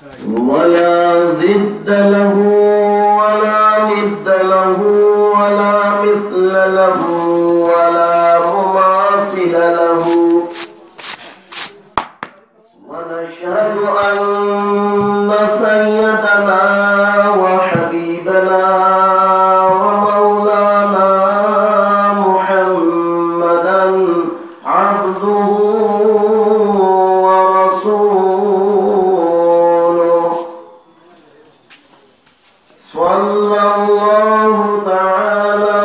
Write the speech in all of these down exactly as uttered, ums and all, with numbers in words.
ولا ضد له ولا ند له ولا مثل له ولا مماثل له. ونشهد أن سيدنا وحبيبنا ومولانا محمدا عبده ورسوله، صلى الله تعالى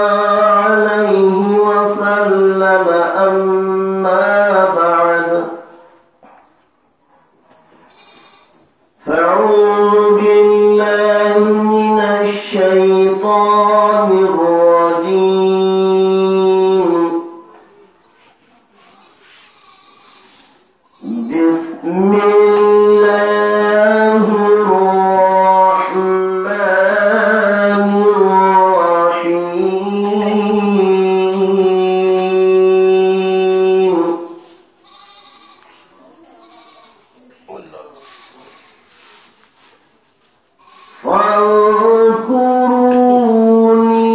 عليه وسلم. أما بعد، فأعوذ بالله من الشيطان الرجيم. بسم الله الرحمن الرحيم. فاذكروني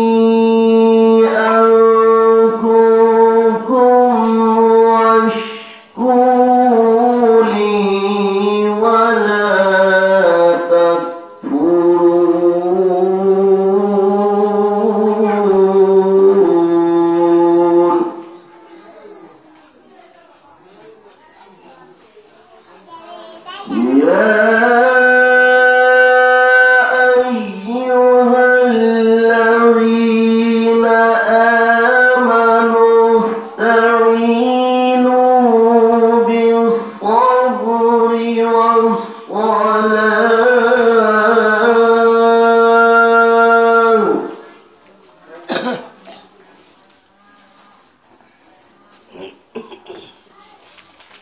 أذكركم واشكروا لي ولا تكفرون. يا أيها الذين آمنوا استعينوا بالصبر والصلاة.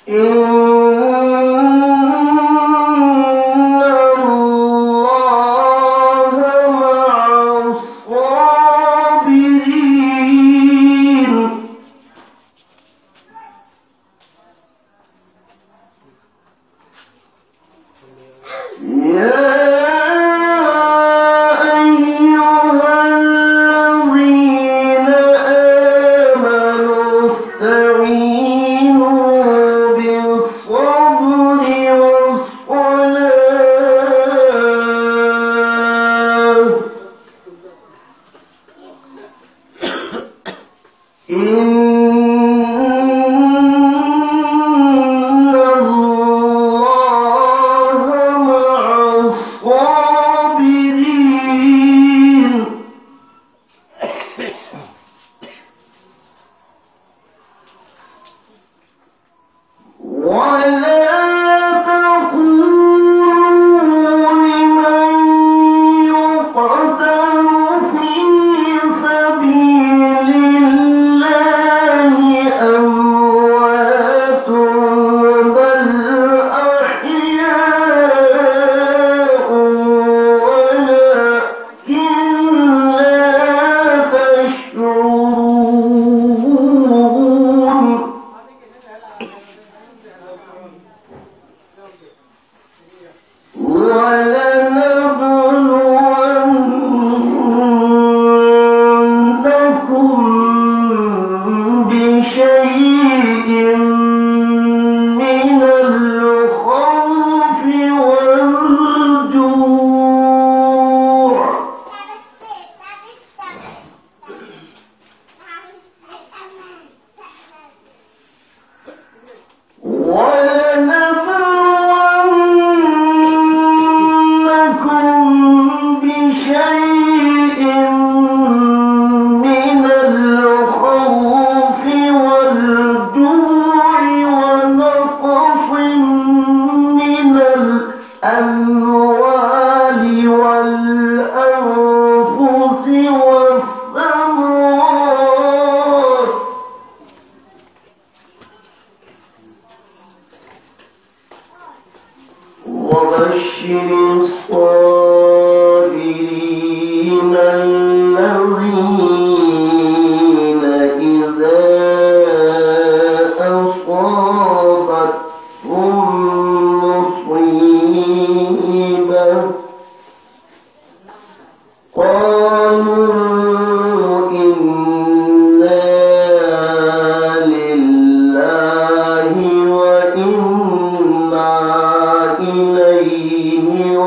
إن الله مع الصابرين. لنبلونكم بشيء من الخوف والجوع ولنبلونكم بشيء من الخوف والجوع ونقص من الأموال والأنفس والثمرات وبشر الصابرين الذين إذا أصابتهم مصيبة قالوا إنا لله وإنا إليه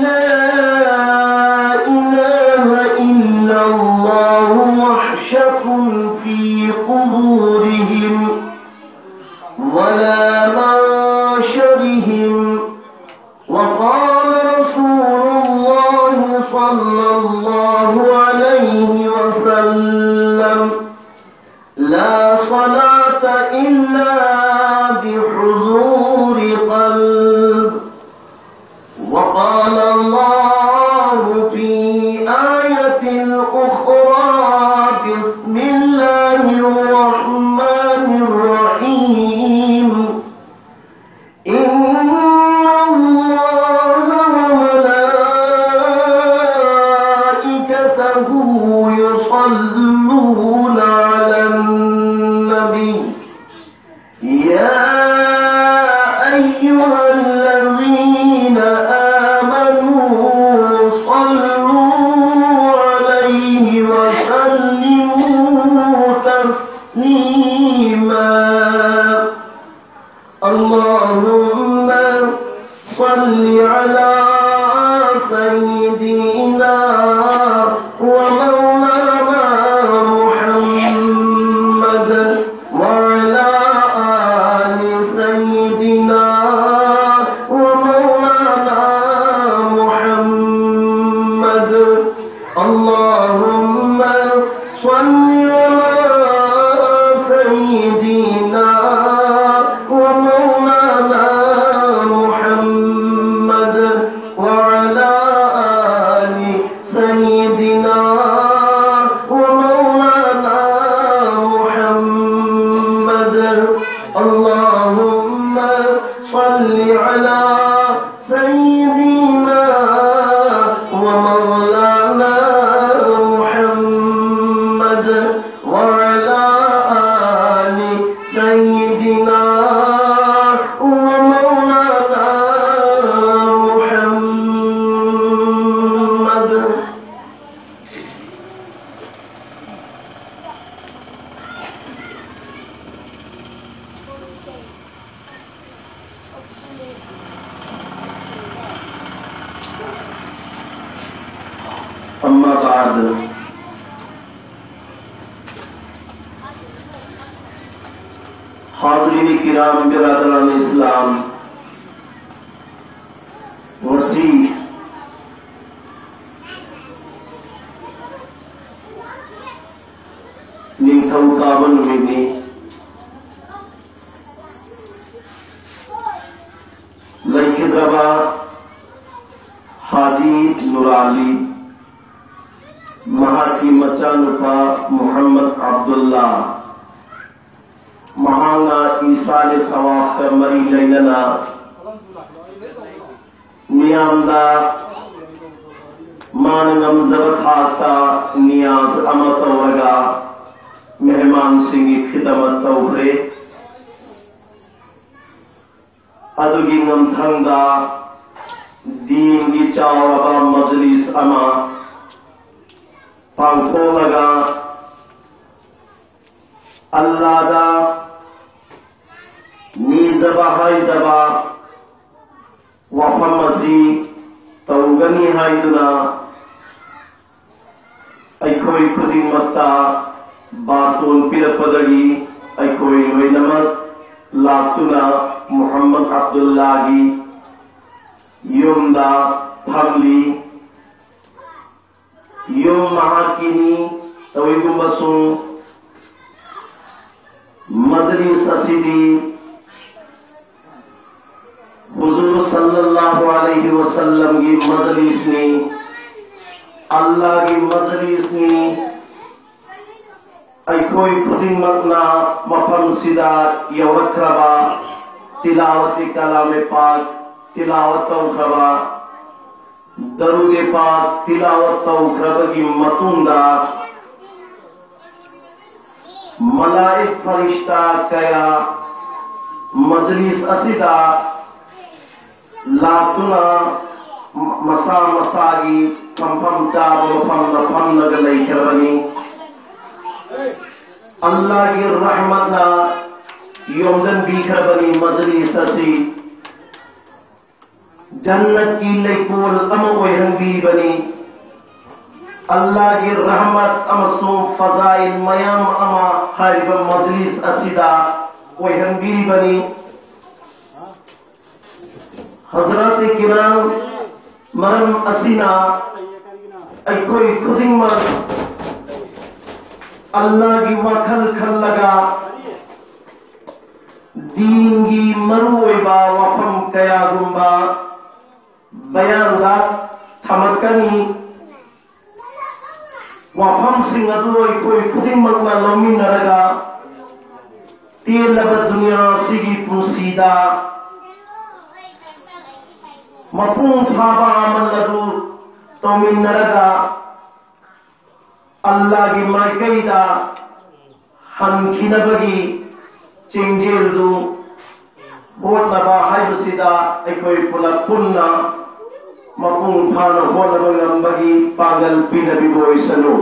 لا إله إلا الله وحشة في قبورهم ولا منشرهم. وقال رسول الله صلى الله عليه وسلم: لا صلاة إلا بحضور قلب. وقال الله في آية أخرى: بسم الله الرحمن الرحيم. إن الله وملائكته يصلون على النبي. يا أيها الذين آمنوا أما بعد. حاضرین کرام، برادران اسلام، ꯉꯁꯤ ꯅꯤꯡꯊꯧꯀꯥꯕ ꯅꯨꯃꯤꯠꯅꯤ꯫ ꯂꯩꯈꯤꯗ꯭ꯔꯕ ꯍꯥꯖꯤ ꯅꯨꯔꯥꯂꯤ, ꯃꯍꯥꯛꯀꯤ ꯃꯆꯥꯅꯨꯄꯥ ꯃꯨꯍꯝꯃꯗ ꯑꯕꯗꯨꯜꯂꯥ, ꯃꯍꯥꯛꯅ ꯏꯁꯥꯂꯦ ꯁꯋꯥꯐꯀ ꯃꯔꯤ ꯂꯩꯅꯅ ꯃꯤꯌꯥꯝꯗ ꯃꯥꯅ ꯉꯝꯖꯕ ꯊꯥꯛꯇ ꯅꯤꯌꯥꯖ ꯑꯃ ꯇꯧꯔꯒ ꯃꯦꯍꯃꯥꯟꯁꯤꯡꯒꯤ ꯈꯤꯗꯃꯠ ꯇꯧꯈ꯭ꯔꯦ꯫ ꯑꯗꯨꯒꯤ ꯉꯝꯊꯪꯗ ꯗꯤꯟꯒꯤ ꯆꯥꯎꯔꯕ ꯃꯖꯂꯤꯁ ꯑꯃ ꯄꯥꯡꯊꯣꯛꯂꯒ ꯑꯜꯂꯥꯗ ꯅꯤꯖꯕ ꯍꯥꯏꯖꯕ ꯋꯥꯐꯝ ꯑꯁꯤ ꯇꯧꯒꯅꯤ ꯍꯥꯏꯗꯨꯅ ꯑꯩꯈꯣꯏ ꯈꯨꯗꯤꯡꯃꯛꯇ ꯕꯥꯔꯇꯣꯟ ꯄꯤꯔꯛꯄꯗꯒꯤ ꯑꯩꯈꯣꯏ ꯂꯣꯏꯅꯃꯛ ꯂꯥꯛꯇꯨꯅ ꯃꯨꯍꯝꯃꯗ ꯑꯕꯗꯨꯜꯂꯥꯒꯤ ꯌꯨꯝꯗ ꯐꯝꯂꯤ꯫ ꯌꯨꯝ ꯃꯍꯥꯛꯀꯤꯅꯤ꯫ ꯇꯧꯏꯒꯨꯝꯕꯁꯨ ꯃꯖꯂꯤꯁ ꯑꯁꯤꯗꯤ ꯍꯨꯖꯨꯔ ꯁꯜꯂꯜꯂꯥꯍꯨ ꯑꯂꯩꯍꯤ ꯋꯁꯜꯂꯝꯒꯤ ꯃꯖꯂꯤꯁꯅꯤ, ꯑꯜꯂꯥꯍꯒꯤ ꯃꯖꯂꯤꯁꯅꯤ꯫ ꯑꯩꯈꯣꯏ ꯈꯨꯗꯤꯡꯃꯛꯅ ꯃꯐꯝꯁꯤꯗ ꯌꯧꯔꯛꯈ꯭ꯔꯕ, ꯇꯤꯂꯥꯋꯇꯤ ꯀꯂꯥꯃꯦ ꯄꯥꯛ ꯇꯤꯂꯥꯋꯠ ꯇꯧꯈ꯭ꯔꯕ, ꯗꯔꯨꯗꯦ ꯄꯥꯛ ꯇꯤꯂꯥꯋꯠ ꯇꯧꯈ꯭ꯔꯕꯒꯤ ꯃꯇꯨꯡꯗ, ꯃꯂꯥꯏꯛ ꯐꯔꯤꯁꯇꯥ ꯀꯌꯥ ꯃꯖꯂꯤꯁ ꯑꯁꯤꯗ ꯂꯥꯛꯇꯨꯅ ꯃꯁꯥ ꯃꯁꯥꯒꯤ ꯐꯝꯐꯝ ꯆꯥꯕ ꯃꯐꯝꯗ ꯐꯝꯂꯒ ꯂꯩꯈ꯭ꯔꯕꯅꯤ꯫ ꯑꯜꯂꯥꯍꯒꯤ ꯔꯍꯃꯠꯅ ꯌꯣꯝꯁꯤꯟꯕꯤꯈ꯭ꯔꯕꯅꯤ꯫ ꯃꯖꯂꯤꯁ ꯑꯁꯤ ꯖꯟꯅꯠꯀꯤ ꯂꯩꯀꯣꯜ ꯑꯃ ꯑꯣꯏꯍꯟꯕꯤꯕꯅꯤ꯫ ꯑꯜꯂꯥꯍꯒꯤ ꯔꯍꯃꯠ ꯑꯃꯁꯨꯡ ꯐꯖꯥꯏꯜ ꯃꯌꯥꯝ ꯑꯃ ꯍꯥꯏꯔꯤꯕ ꯃꯖꯂꯤꯁ ꯑꯁꯤꯗ ꯑꯣꯏꯍꯟꯕꯤꯔꯤꯕꯅꯤ꯫ ꯍꯖꯔꯥꯇꯦ ꯀꯤꯔꯥꯝ, ꯃꯔꯝ ꯑꯁꯤꯅ ꯑꯩꯈꯣꯏ ꯈꯨꯗꯤꯡꯃꯛ ꯑꯜꯂꯥꯍꯒꯤ ꯋꯥꯈꯜ ꯈꯜꯂꯒ ꯗꯤꯟꯒꯤ ꯃꯔꯨꯑꯣꯏꯕ ꯋꯥꯐꯝ ꯀꯌꯥꯒꯨꯝꯕ ꯕꯌꯥꯟꯗ ꯊꯝꯃꯛꯀꯅꯤ꯫ ꯋꯥꯐꯝꯁꯤꯡ ꯑꯗꯨ ꯑꯩꯈꯣꯏ ꯈꯨꯗꯤꯡꯃꯛꯅ ꯂꯧꯃꯤꯟꯅꯔꯒ ꯇꯦꯜꯂꯕ ꯗꯨꯅꯤꯌꯥ ꯑꯁꯤꯒꯤ ꯄꯨꯟꯁꯤꯗ ꯃꯄꯨꯡ ꯐꯥꯕ ꯑꯃꯜ ꯑꯗꯨ ꯇꯧꯃꯤꯟꯅꯔꯒ ꯑꯜꯂꯥꯍꯒꯤ ꯃꯥꯏꯀꯩꯗ ꯍꯟꯈꯤꯅꯕꯒꯤ ꯆꯦꯡꯖꯦꯜꯗꯨ ꯍꯣꯠꯅꯕ ꯍꯥꯏꯕꯁꯤꯗ ꯑꯩꯈꯣꯏ ꯄꯨꯂꯞ ꯄꯨꯟꯅ ꯃꯄꯨꯡ ꯐꯥꯅ ꯍꯣꯠꯅꯕ ꯉꯝꯕꯒꯤ ꯄꯥꯡꯒꯜ ꯄꯤꯅꯕꯤꯕ ꯑꯣꯏꯁꯅꯨ꯫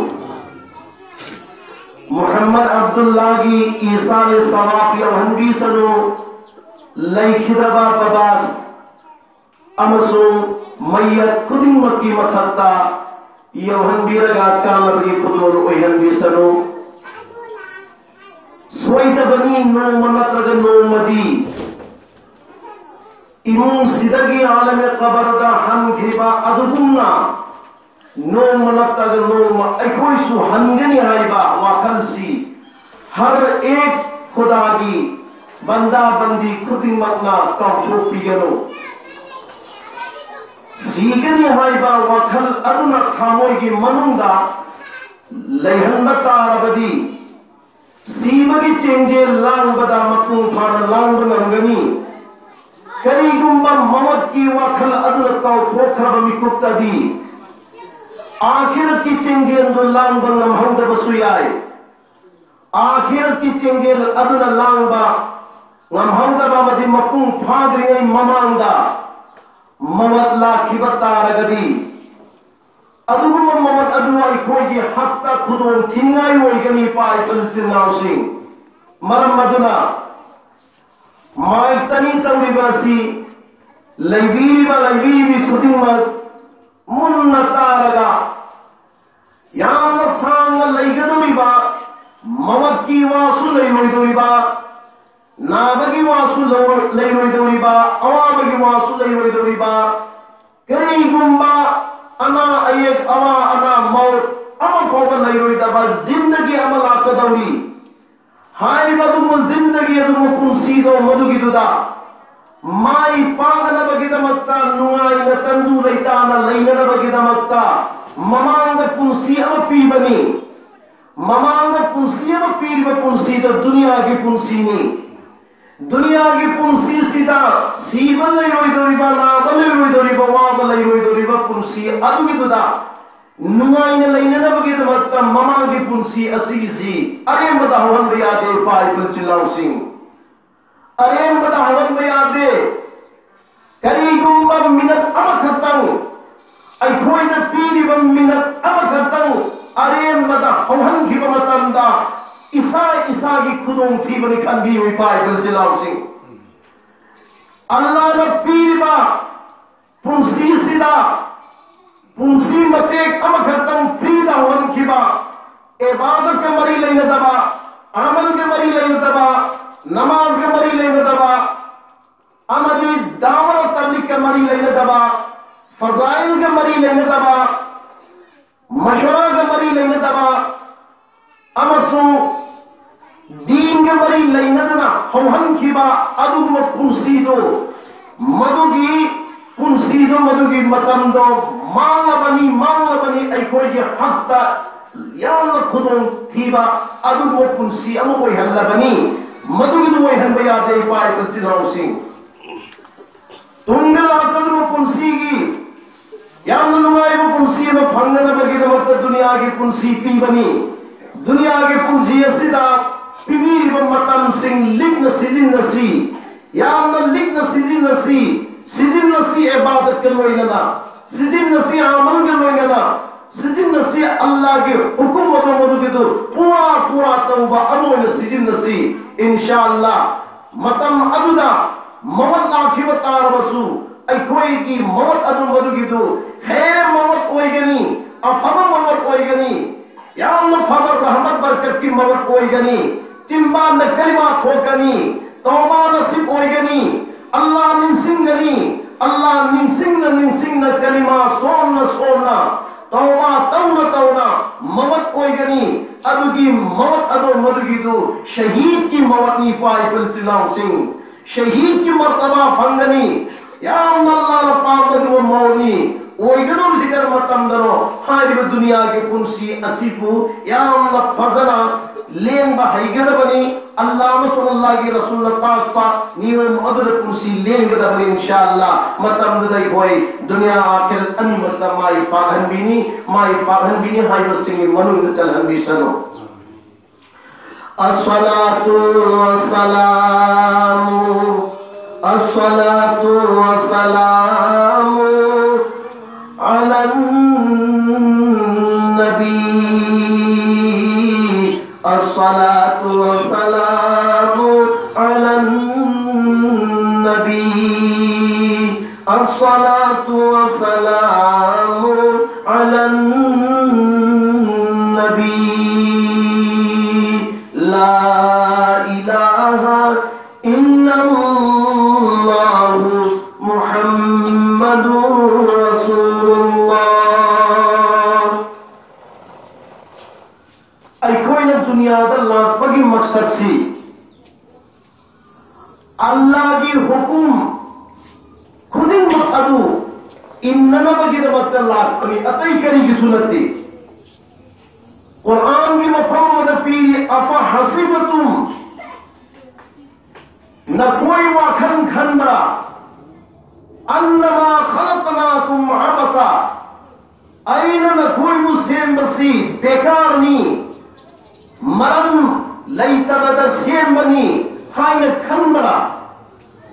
ꯃꯨꯍꯝꯃꯗ ꯑꯕꯗꯨꯜꯂꯥꯍꯒꯤ ꯏꯁꯥꯂꯦ ꯁꯋꯥꯕ ꯌꯧꯍꯟꯕꯤꯁꯅꯨ꯫ ꯂꯩꯈꯤꯗ꯭ꯔꯕ ꯕꯕꯥ ꯑꯃꯁꯨꯡ ꯃꯌꯦꯛ ꯈꯨꯗꯤꯡꯃꯛꯀꯤ ꯃꯊꯛꯇ ꯌꯧꯍꯟꯕꯤꯔꯒ ꯀꯥꯟꯅꯕꯒꯤ ꯈꯨꯗꯣꯜ ꯑꯣꯏꯍꯟꯕꯤꯁꯅꯨ꯫ ꯁꯣꯏꯗꯕꯅꯤ, ꯅꯣꯡꯃ ꯅꯠꯇ꯭ꯔꯒ ꯅꯣꯡꯃꯗꯤ ꯏꯃꯨꯡꯁꯤꯗꯒꯤ ꯑꯥꯂꯃꯦ ꯀꯕꯔꯗ ꯍꯟꯈꯤꯕ ꯑꯗꯨꯒꯨꯝꯅ ꯅꯣꯡꯃ ꯅꯠꯇ꯭ꯔꯒ ꯅꯣꯡꯃ ꯑꯩꯈꯣꯏꯁꯨ ꯍꯟꯒꯅꯤ ꯍꯥꯏꯕ ꯋꯥꯈꯜꯁꯤ ꯍꯔ ꯑꯦꯛ ꯈꯨꯗꯥꯒꯤ ꯕꯟꯗꯥ ꯕꯟꯗꯤ ꯈꯨꯗꯤꯡꯃꯛꯅ ꯀꯥꯎꯊꯣꯛꯄꯤꯒꯅꯨ꯫ ꯁꯤꯒꯅꯤ ꯍꯥꯏꯕ ꯋꯥꯈꯜ ꯑꯗꯨꯅ ꯊꯃꯣꯏꯒꯤ ꯃꯅꯨꯡꯗ ꯂꯩꯍꯟꯕ ꯇꯥꯔꯕꯗꯤ, ꯁꯤꯕꯒꯤ ꯆꯦꯡꯖꯦꯜ ꯂꯥꯡꯕꯗ ꯃꯄꯨꯡ ꯐꯥꯅ ꯂꯥꯡꯕ ꯉꯝꯒꯅꯤ꯫ ꯀꯔꯤꯒꯨꯝꯕ ꯃꯃꯠꯀꯤ ꯋꯥꯈꯜ ꯑꯗꯨꯅ ꯀꯥꯎꯊꯣꯛꯈ꯭ꯔꯕ ꯃꯤꯀꯨꯞꯇꯗꯤ, ꯑꯥꯈꯤꯔꯠꯀꯤ ꯆꯦꯡꯖꯦꯜꯗꯨ ꯂꯥꯡꯕ ꯉꯝꯍꯧꯗꯕꯁꯨ ꯌꯥꯏ꯫ ꯑꯥꯈꯤꯔꯠꯀꯤ ꯆꯦꯡꯖꯦꯜ ꯑꯗꯨꯅ ꯂꯥꯡꯕ ꯉꯝꯍꯧꯗꯕ ꯑꯃꯗꯤ ꯃꯄꯨꯡ ꯐꯥꯗ꯭ꯔꯤꯉꯩ ꯃꯃꯥꯡꯗ ꯃꯃꯠ ꯂꯥꯛꯈꯤꯕ ꯇꯥꯔꯒꯗꯤ, ꯑꯗꯨꯒꯨꯝꯕ ꯃꯃꯠ ꯑꯗꯨ ꯑꯩꯈꯣꯏꯒꯤ ꯍꯛꯇ ꯈꯨꯗꯣꯡ ꯊꯤꯅꯤꯡꯉꯥꯏ ꯑꯣꯏꯒꯅꯤ, ꯏꯄꯥ ꯏꯆꯤꯜ ꯏꯅꯥꯎꯁꯤꯡ꯫ ꯃꯔꯝ ꯑꯗꯨꯅ ꯃꯥꯏꯛ ꯇꯅꯤ ꯇꯧꯔꯤꯕ ꯑꯁꯤ ꯂꯩꯕꯤꯔꯤꯕ ꯂꯩꯕꯤꯔꯤꯕꯤ ꯈꯨꯗꯤꯡꯃꯛ ꯃꯨꯟꯅ ꯇꯥꯔꯒ ꯂꯩꯔꯣꯏꯗꯧꯔꯤꯕ, ꯑꯋꯥꯕꯒꯤ ꯋꯥꯁꯨ ꯂꯩꯔꯣꯏꯗꯧꯔꯤꯕ, ꯀꯔꯤꯒꯨꯝꯕ ꯑꯅꯥ ꯑꯌꯦꯛ, ꯑꯋꯥ ꯑꯅꯥ, ꯃꯧꯠ ꯑꯃ ꯐꯥꯎꯕ ꯂꯩꯔꯣꯏꯗꯕ ꯖꯤꯟꯗꯒꯤ ꯑꯃ ꯂꯥꯛꯀꯗꯧꯔꯤ꯫ ꯍꯥꯏꯔꯤꯕ ꯑꯗꯨꯒꯨꯝꯕ ꯖꯤꯟꯗꯒꯤ ꯑꯗꯨꯒꯨꯝꯕ ꯄꯨꯟꯁꯤꯗꯣ, ꯃꯗꯨꯒꯤꯗꯨꯗ ꯃꯥꯏ ꯄꯥꯛꯅꯅꯕꯒꯤꯗꯃꯛꯇ, ꯅꯨꯡꯉꯥꯏꯅ ꯇꯪꯗꯨ ꯂꯩꯇꯥꯅ ꯂꯩꯅꯅꯕꯒꯤꯗꯃꯛꯇ ꯃꯃꯥꯡꯗ ꯄꯨꯟꯁꯤ ꯑꯃ ꯄꯤꯕꯅꯤ꯫ ꯃꯃꯥꯡꯗ ꯄꯨꯟꯁꯤ ꯑꯃ ꯄꯤꯔꯤꯕ ꯄꯨꯟꯁꯤꯗꯣ ꯗꯨꯅꯤꯌꯥꯒꯤ ꯄꯨꯟꯁꯤꯅꯤ꯫ ꯗꯨꯅꯤꯌꯥꯒꯤ ꯄꯨꯟꯁꯤꯁꯤꯗ ꯁꯤꯕ ꯂꯩꯔꯣꯏꯗꯧꯔꯤꯕ, ꯅꯥꯕ ꯂꯩꯔꯣꯏꯗꯧꯔꯤꯕ, ꯋꯥꯕ ꯂꯩꯔꯣꯏꯗꯧꯔꯤꯕ ꯄꯨꯟꯁꯤ ꯑꯗꯨꯒꯤꯗꯨꯗ ꯅꯨꯡꯉꯥꯏꯅ ꯂꯩꯅꯅꯕꯒꯤꯗꯃꯛꯇ ꯃꯃꯥꯡꯒꯤ ꯄꯨꯟꯁꯤ ꯑꯁꯤꯒꯤꯁꯤ ꯑꯔꯦꯝꯕꯗ ꯍꯧꯍꯟꯕ ꯌꯥꯗꯦ, ꯏꯄꯥ ꯏꯄꯨ ꯏꯆꯤꯜ ꯏꯅꯥꯎꯁꯤꯡ꯫ ꯑꯔꯦꯝꯕꯗ ꯍꯧꯍꯟꯕ ꯌꯥꯗꯦ꯫ ꯀꯔꯤꯒꯨꯝꯕ ꯃꯤꯅꯠ ꯑꯃꯈꯛꯇꯪ, ꯑꯩꯈꯣꯏꯗ ꯄꯤꯔꯤꯕ ꯃꯤꯅꯠ ꯑꯃꯈꯛꯇꯪ ꯑꯔꯦꯝꯕꯗ ꯍꯧꯍꯟꯈꯤꯕ ꯃꯇꯝꯗ, ꯏꯁꯥ ꯏꯁꯥꯒꯤ ꯈꯨꯗꯣꯡꯊꯤꯕꯅꯤ ꯈꯟꯕꯤꯌꯨ, ꯏꯄꯥ ꯏꯄꯨ ꯏꯆꯤꯜ ꯏꯅꯥꯎꯁꯤꯡ꯫ ꯑꯜꯂꯥꯅ ꯄꯤꯔꯤꯕ ꯄꯨꯟꯁꯤꯁꯤꯗ ꯄꯨꯟꯁꯤ ꯃꯇꯦꯛ ꯑꯃꯈꯛꯇꯪ ꯐ꯭ꯔꯤꯗ ꯍꯧꯍꯟꯈꯤꯕ, ꯏꯕꯥꯗꯠꯀ ꯃꯔꯤ ꯂꯩꯅꯗꯕ, ꯑꯃꯜꯒ ꯃꯔꯤ ꯂꯩꯅꯗꯕ, ꯅꯃꯥꯖꯒ ꯃꯔꯤ ꯂꯩꯅꯗꯕ, ꯑꯃꯗꯤ ꯗꯥꯋꯥ ꯇꯕꯂꯤꯒꯀ ꯃꯔꯤ ꯂꯩꯅꯗꯕ, ꯐꯖꯥꯏꯜꯒ ꯃꯔꯤ ꯂꯩꯅꯗꯕ, ꯃꯁꯋꯥꯔꯥꯒ ꯃꯔꯤ ꯂꯩꯅꯗꯕ, ꯑꯃꯁꯨꯡ ꯗꯤꯟꯒ ꯃꯔꯤ ꯂꯩꯅꯗꯅ ꯍꯧꯍꯟꯈꯤꯕ ꯑꯗꯨꯒꯨꯝꯕ ꯄꯨꯟꯁꯤꯗꯣ, ꯃꯗꯨꯒꯤ ꯄꯨꯟꯁꯤꯗꯣ, ꯃꯗꯨꯒꯤ ꯃꯇꯝꯗꯣ ꯃꯥꯡꯂꯕꯅꯤ, ꯃꯥꯡꯂꯕꯅꯤ꯫ ꯑꯩꯈꯣꯏꯒꯤ ꯍꯛꯇ ꯌꯥꯝꯅ ꯈꯨꯗꯣꯡꯊꯤꯕ ꯑꯗꯨꯒꯨꯝꯕ ꯄꯨꯟꯁꯤ ꯑꯃ ꯑꯣꯏꯍꯜꯂꯕꯅꯤ꯫ ꯃꯗꯨꯒꯤꯗꯨ ꯑꯣꯏꯍꯟꯕ ꯌꯥꯗꯦ, ꯏꯄꯥ ꯏꯄꯨ ꯏꯆꯤꯜ ꯏꯅꯥꯎꯁꯤꯡ꯫ ꯇꯨꯡꯗ ꯂꯥꯛꯀꯗꯧꯔꯤꯕ ꯄꯨꯟꯁꯤꯒꯤ ꯌꯥꯝꯅ ꯅꯨꯡꯉꯥꯏꯕ ꯄꯨꯟꯁꯤ ꯑꯃ ꯐꯪꯅꯅꯕꯒꯤꯗꯃꯛꯇ ꯗꯨꯅꯤꯌꯥꯒꯤ ꯄꯨꯟꯁꯤ ꯄꯤꯕꯅꯤ꯫ ꯗꯨꯅꯤꯌꯥꯒꯤ ꯄꯨꯟꯁꯤ ꯑꯁꯤꯗ ꯄꯤꯕꯤꯔꯤꯕ ꯃꯇꯝꯁꯤꯡ ꯂꯤꯛꯅ ꯁꯤꯖꯤꯟꯅꯁꯤ, ꯌꯥꯝꯅ ꯂꯤꯛꯅ ꯁꯤꯖꯤꯟꯅꯁꯤ꯫ ꯁꯤꯖꯤꯟꯅꯁꯤ ꯏꯕꯥꯗꯠꯀ ꯂꯣꯏꯅꯅ, ꯁꯤꯖꯤꯟꯅꯁꯤ ꯑꯃꯜꯒ ꯂꯣꯏꯅꯅ, ꯁꯤꯖꯤꯟꯅꯁꯤ ꯑꯜꯂꯥꯒꯤ ꯍꯨꯀꯨꯝ ꯑꯗꯨ ꯃꯗꯨꯒꯤꯗꯨ ꯄꯨꯔꯥ ꯄꯨꯔꯥ ꯇꯧꯕ ꯑꯃ ꯑꯣꯏꯅ ꯁꯤꯖꯤꯟꯅꯁꯤ꯫ ꯏꯟꯁꯥ ꯑꯜꯂꯥ, ꯃꯇꯝ ꯑꯗꯨꯗ ꯃꯧꯠ ꯂꯥꯛꯈꯤꯕ ꯇꯥꯔꯕꯁꯨ, ꯑꯩꯈꯣꯏꯒꯤ ꯃꯧꯠ ꯑꯗꯨ ꯃꯗꯨꯒꯤꯗꯨ ꯈꯩꯔ ꯃꯧꯠ ꯑꯣꯏꯒꯅꯤ, ꯑꯐꯕ ꯃꯧꯠ ꯑꯣꯏꯒꯅꯤ, ꯌꯥꯝꯅ ꯐꯕ ꯔꯍꯃꯠ ꯕꯔꯀꯠꯀꯤ ꯃꯧꯠ ꯑꯣꯏꯒꯅꯤ, ꯆꯤꯟꯕꯥꯟꯗ ꯀꯂꯤꯃꯥ ꯊꯣꯛꯀꯅꯤ, ꯇꯧꯕꯥ ꯅꯁꯤꯕ ꯑꯣꯏꯒꯅꯤ꯫ ꯑꯜꯂꯥꯍ ꯅꯤꯡꯁꯤꯡꯒꯅꯤ꯫ ꯑꯜꯂꯥꯍ ꯅꯤꯡꯁꯤꯡꯅ ꯅꯤꯡꯁꯤꯡꯅ ꯀꯂꯤꯃꯥ ꯁꯣꯟꯅ ꯁꯣꯟꯅ, ꯇꯧꯕꯥ ꯇꯧꯅ ꯇꯧꯅ ꯃꯋꯠ ꯑꯣꯏꯒꯅꯤ꯫ ꯑꯗꯨꯒꯤ ꯃꯋꯠ ꯑꯗꯣ ꯃꯗꯨꯒꯤꯗꯨ ꯁꯍꯤꯗꯀꯤ ꯃꯋꯠꯅꯤ, ꯏꯄꯥ ꯏꯄꯨ ꯏꯆꯤꯜ ꯏꯅꯥꯎꯁꯤꯡ꯫ ꯁꯍꯤꯗꯀꯤ ꯃꯔꯇꯕꯥ ꯐꯪꯒꯅꯤ꯫ ꯌꯥꯝꯅ ꯑꯜꯂꯥꯍꯅ ꯄꯥꯝꯅꯔꯤꯕ ꯃꯋꯠꯅꯤ꯫ ꯑꯣꯏꯒꯗꯧꯔꯤꯁꯤ ꯀꯔꯝꯕ ꯃꯇꯝꯗꯅꯣ? ꯍꯥꯏꯔꯤꯕ ꯗꯨꯅꯤꯌꯥꯒꯤ ꯄꯨꯟꯁꯤ ꯑꯁꯤꯕꯨ ꯌꯥꯝꯅ ꯐꯖꯅ ꯂꯦꯟꯕ ꯍꯩꯒꯗꯕꯅꯤ꯫ ꯑꯜꯂꯥꯍ ꯑꯃꯁꯨꯡ ꯑꯜꯂꯥꯍꯒꯤ ꯔꯁꯨꯜꯅ ꯇꯥꯛꯄ ꯅꯤꯌꯣꯝ ꯑꯗꯨꯗ ꯄꯨꯟꯁꯤ ꯂꯦꯟꯒꯗꯕꯅꯤ, ꯏꯟꯁꯥ ꯑꯜꯂꯥꯍ꯫ ꯃꯇꯝꯗꯨꯗ ꯑꯩꯈꯣꯏ ꯗꯨꯅꯤꯌꯥ ꯑꯥꯈꯤꯔꯠ ꯑꯅꯤꯃꯛꯇ ꯃꯥꯏ ꯄꯥꯛꯍꯟꯕꯤꯅꯤ, ꯃꯥꯏ ꯄꯥꯛꯍꯟꯕꯤꯅꯤ ꯍꯥꯏꯕꯁꯤꯡꯒꯤ ꯃꯅꯨꯡꯗ ꯆꯜꯍꯟꯕꯤꯁꯅꯨ꯫ الصلاة والسلام، الصلاة والسلام على النبي، الصلاة والسلام على النبي، الصلاة والسلام على النبي. لا إله إلا الله محمد رسول الله. ꯑꯩꯈꯣꯏꯅ ꯗꯨꯅꯤꯌꯥꯗ ꯂꯥꯛꯄꯒꯤ ꯃꯛꯁꯠꯁꯤ ꯑꯜꯂꯥꯍꯒꯤ ꯍꯨꯀꯨꯝ ꯈꯨꯗꯤꯡꯃꯛ ꯑꯗꯨ ꯏꯟꯅꯅꯕꯒꯤꯗꯃꯛꯇ ꯂꯥꯛꯄꯅꯤ, ꯑꯇꯩ ꯀꯔꯤꯒꯤꯁꯨ ꯅꯠꯇꯦ꯫ ꯀꯨꯔꯥꯟꯒꯤ ꯃꯐꯝ ꯑꯃꯗ ꯄꯤꯔꯤ, "أفحسبتم", ꯅꯈꯣꯏ ꯋꯥꯈꯜ ꯈꯟꯕ꯭ꯔꯥ? "أنما خلقناكم عبثا", ꯑꯩꯅ ꯅꯈꯣꯏꯕꯨ ꯁꯦꯝꯕꯁꯤ ꯕꯦꯀꯥꯔꯅꯤ, ꯃꯔꯝ ꯂꯩꯇꯕꯗ ꯁꯦꯝꯕꯅꯤ ꯍꯥꯏꯅ ꯈꯟꯕ꯭ꯔꯥ?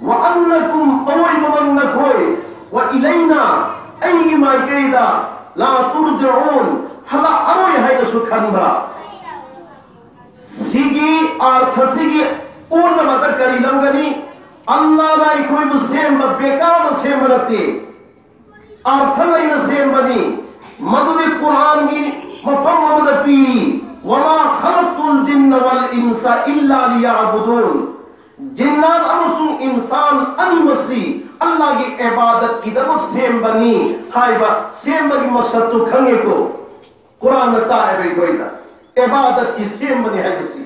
"وأنكم", ꯑꯋꯣꯏꯕꯃꯛ ꯅꯈꯣꯏ, "وإلينا", ꯑꯩꯒꯤ ꯃꯥꯏꯀꯩꯗ, "لا ترجعون", ꯍꯜꯂꯛꯑꯔꯣꯏ ꯍꯥꯏꯅꯁꯨ ꯈꯟꯕ꯭ꯔꯥ? ꯁꯤꯒꯤ ꯑꯥꯔꯊꯁꯤꯒꯤ ꯑꯣꯟꯅꯕꯗ ꯀꯔꯤ ꯂꯧꯒꯅꯤ? ꯑꯜꯂꯥꯍꯅ ꯑꯩꯈꯣꯏꯕꯨ ꯁꯦꯝꯕ ꯕꯦꯀꯥꯔꯗ ꯁꯦꯝꯕ ꯅꯠꯇꯦ, ꯑꯥꯔꯊ ꯂꯩꯅ ꯁꯦꯝꯕꯅꯤ꯫ ꯃꯗꯨꯗꯤ ꯀꯨꯔꯥꯟꯒꯤ ꯃꯐꯝ ꯑꯃꯗ ꯄꯤꯔꯤ, "وما خلقت الجن والإنس إلا ليعبدون", ꯖꯤꯟꯅꯥꯠ ꯑꯃꯁꯨꯡ ꯏꯟꯁꯥꯟ ꯑꯅꯤꯃꯛꯁꯤ ꯑꯜꯂꯥꯍꯒꯤ ꯏꯕꯥꯗꯠꯀꯤꯗꯃꯛ ꯁꯦꯝꯕꯅꯤ ꯍꯥꯏꯕ ꯁꯦꯝꯕꯒꯤ ꯃꯛꯁꯠꯇꯨ ꯈꯪꯉꯦꯀꯣ꯫ ꯀꯨꯔꯥꯟꯅ ꯇꯥꯛꯑꯦꯕ ꯑꯩꯈꯣꯏꯗ ꯏꯕꯥꯗꯠꯀꯤ ꯁꯦꯝꯕꯅꯤ ꯍꯥꯏꯕꯁꯤ꯫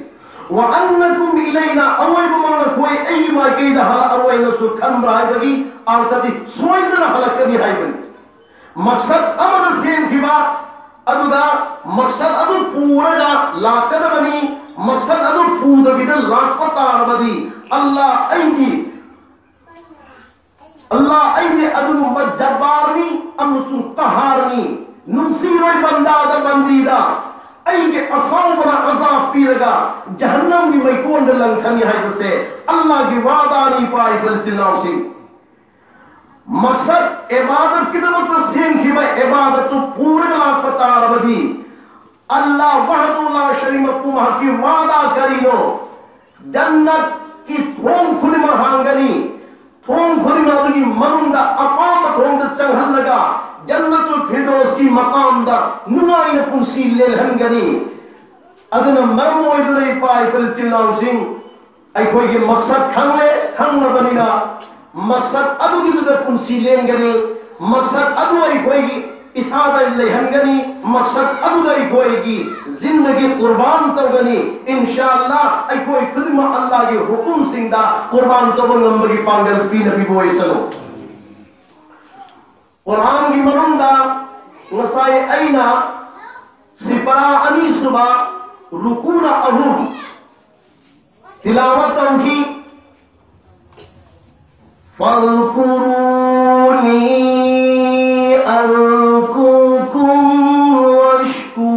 "ꯋ ꯑꯟꯅꯀꯨꯝ ꯏꯂꯩꯅ", ꯑꯋꯣꯏꯕꯃꯛ ꯅꯈꯣꯏ ꯑꯩꯒꯤ ꯃꯥꯏꯀꯩꯗ ꯍꯜꯂꯛꯑꯔꯣꯏꯅꯁꯨ ꯈꯟꯕ꯭ꯔꯥ ꯍꯥꯏꯕꯒꯤ ꯑꯥꯔꯊꯗꯤ ꯁꯣꯏꯗꯅ ꯍꯜꯂꯛꯀꯅꯤ ꯍꯥꯏꯕꯅꯤ꯫ ꯃꯛꯁꯠ ꯑꯃꯗ ꯁꯦꯝꯈꯤꯕ ꯑꯗꯨꯗ ꯃꯛꯁꯠ ꯑꯗꯨ ꯄꯨꯔꯒ ꯂꯥꯛꯀꯗꯕꯅꯤ꯫ ꯃꯛꯁꯠ ꯑꯗꯨ ꯄꯨꯗꯕꯤꯗ ꯂꯥꯛꯄ ꯇꯥꯔꯕꯗꯤ ꯑꯜꯂꯥ ꯑꯩꯗꯤ ꯑꯜꯂꯥ ꯑꯩꯗꯤ ꯑꯗꯨꯒꯨꯝꯕ ꯖꯕꯥꯔꯅꯤ ꯑꯃꯁꯨꯡ ꯀꯍꯥꯔꯅꯤ꯫ ꯅꯨꯡꯁꯤꯔꯣꯏ ꯕꯟꯗꯥꯗ, ꯕꯟꯗꯤꯗ ꯑꯩꯒꯤ ꯑꯁꯥꯎꯕꯅ ꯑꯖꯥꯕ ꯄꯤꯔꯒ ꯖꯍꯟꯅꯝꯒꯤ ꯃꯩꯀꯣꯟꯗ ꯂꯪꯊꯅꯤ ꯍꯥꯏꯕꯁꯦ ꯑꯜꯂꯥꯒꯤ ꯋꯥꯗꯥꯅꯤ꯫ ꯏꯄꯥ ꯏꯄꯜ ꯏꯆꯤꯜ ꯏꯅꯥꯎꯁꯤꯡ, ꯃꯛꯁꯠ ꯏꯕꯥꯗꯠꯀꯤꯗꯃꯛꯇ ꯁꯦꯝꯈꯤꯕ ꯏꯕꯥꯗꯠꯇꯨ ꯄꯨꯔꯒ ꯂꯥꯛꯄ ꯇꯥꯔꯕꯗꯤ ꯑꯜꯂꯥ ꯋꯥꯍꯗꯨ ꯂꯥ ꯁꯔꯤꯛ ꯃꯄꯨ ꯃꯍꯥꯛꯀꯤ ꯋꯥꯗꯥ ꯀꯔꯤꯅꯣ? ꯖꯟꯅꯠꯀꯤ ꯊꯣꯡ ꯈꯨꯗꯤꯡꯃꯛ ꯍꯥꯡꯒꯅꯤ꯫ ꯊꯣꯡ ꯈꯨꯗꯤꯡꯃꯛ ꯑꯗꯨꯒꯤ ꯃꯅꯨꯡꯗ ꯑꯄꯥꯝꯕ ꯊꯣꯡꯗ ꯆꯪꯍꯜꯂꯒ ꯖꯟꯅꯇꯨꯜ ꯐꯤꯔꯗꯧꯁꯀꯤ ꯃꯀꯥꯝꯗ ꯅꯨꯡꯉꯥꯏꯅ ꯄꯨꯟꯁꯤ ꯂꯦꯜꯍꯟꯒꯅꯤ꯫ ꯑꯗꯨꯅ ꯃꯔꯝ ꯑꯣꯏꯗꯨꯅ ꯏꯄꯥ ꯏꯄꯜ ꯏꯆꯤꯜ ꯏꯅꯥꯎꯁꯤꯡ, ꯑꯩꯈꯣꯏꯒꯤ ꯃꯛꯁꯠ ꯈꯪꯂꯦ, ꯈꯪꯂꯕꯅꯤꯅ ꯃꯛꯁꯠ ꯑꯗꯨꯒꯤꯗꯨꯗ ꯄꯨꯟꯁꯤ ꯂꯦꯟꯒꯅꯤ꯫ ꯃꯛꯁꯠ ꯑꯗꯨ ꯑꯩꯈꯣꯏꯒꯤ ꯏꯁꯥꯗ ꯂꯩꯍꯟꯒꯅꯤ꯫ ꯃꯛꯁꯠ ꯑꯗꯨꯗ ꯑꯩꯈꯣꯏꯒꯤ ꯖꯤꯟꯗꯒꯤ ꯀꯨꯔꯕꯥꯟ ꯇꯧꯒꯅꯤ꯫ ꯏꯟꯁꯥ ꯑꯜꯂꯥ ꯑꯩꯈꯣꯏ ꯈꯨꯗꯤꯡꯃꯛ ꯑꯜꯂꯥꯒꯤ ꯍꯨꯀꯨꯝꯁꯤꯡꯗ ꯀꯨꯔꯕꯥꯟ ꯇꯧꯕ ꯉꯝꯕꯒꯤ ꯄꯥꯡꯒꯜ ꯄꯤꯅꯕꯤꯕ ꯑꯣꯏꯁꯅꯨ꯫ ꯀꯨꯔꯥꯟꯒꯤ ꯃꯅꯨꯡꯗ ꯉꯁꯥꯏ ꯑꯩꯅ ꯁꯤꯄꯔꯥ ꯑꯅꯤꯁꯨꯕ ꯔꯨꯀꯨꯅ ꯑꯍꯨꯝ ꯇꯤꯂꯥꯋꯠ ꯇꯧꯈꯤ꯫ فاذكروني أذكركم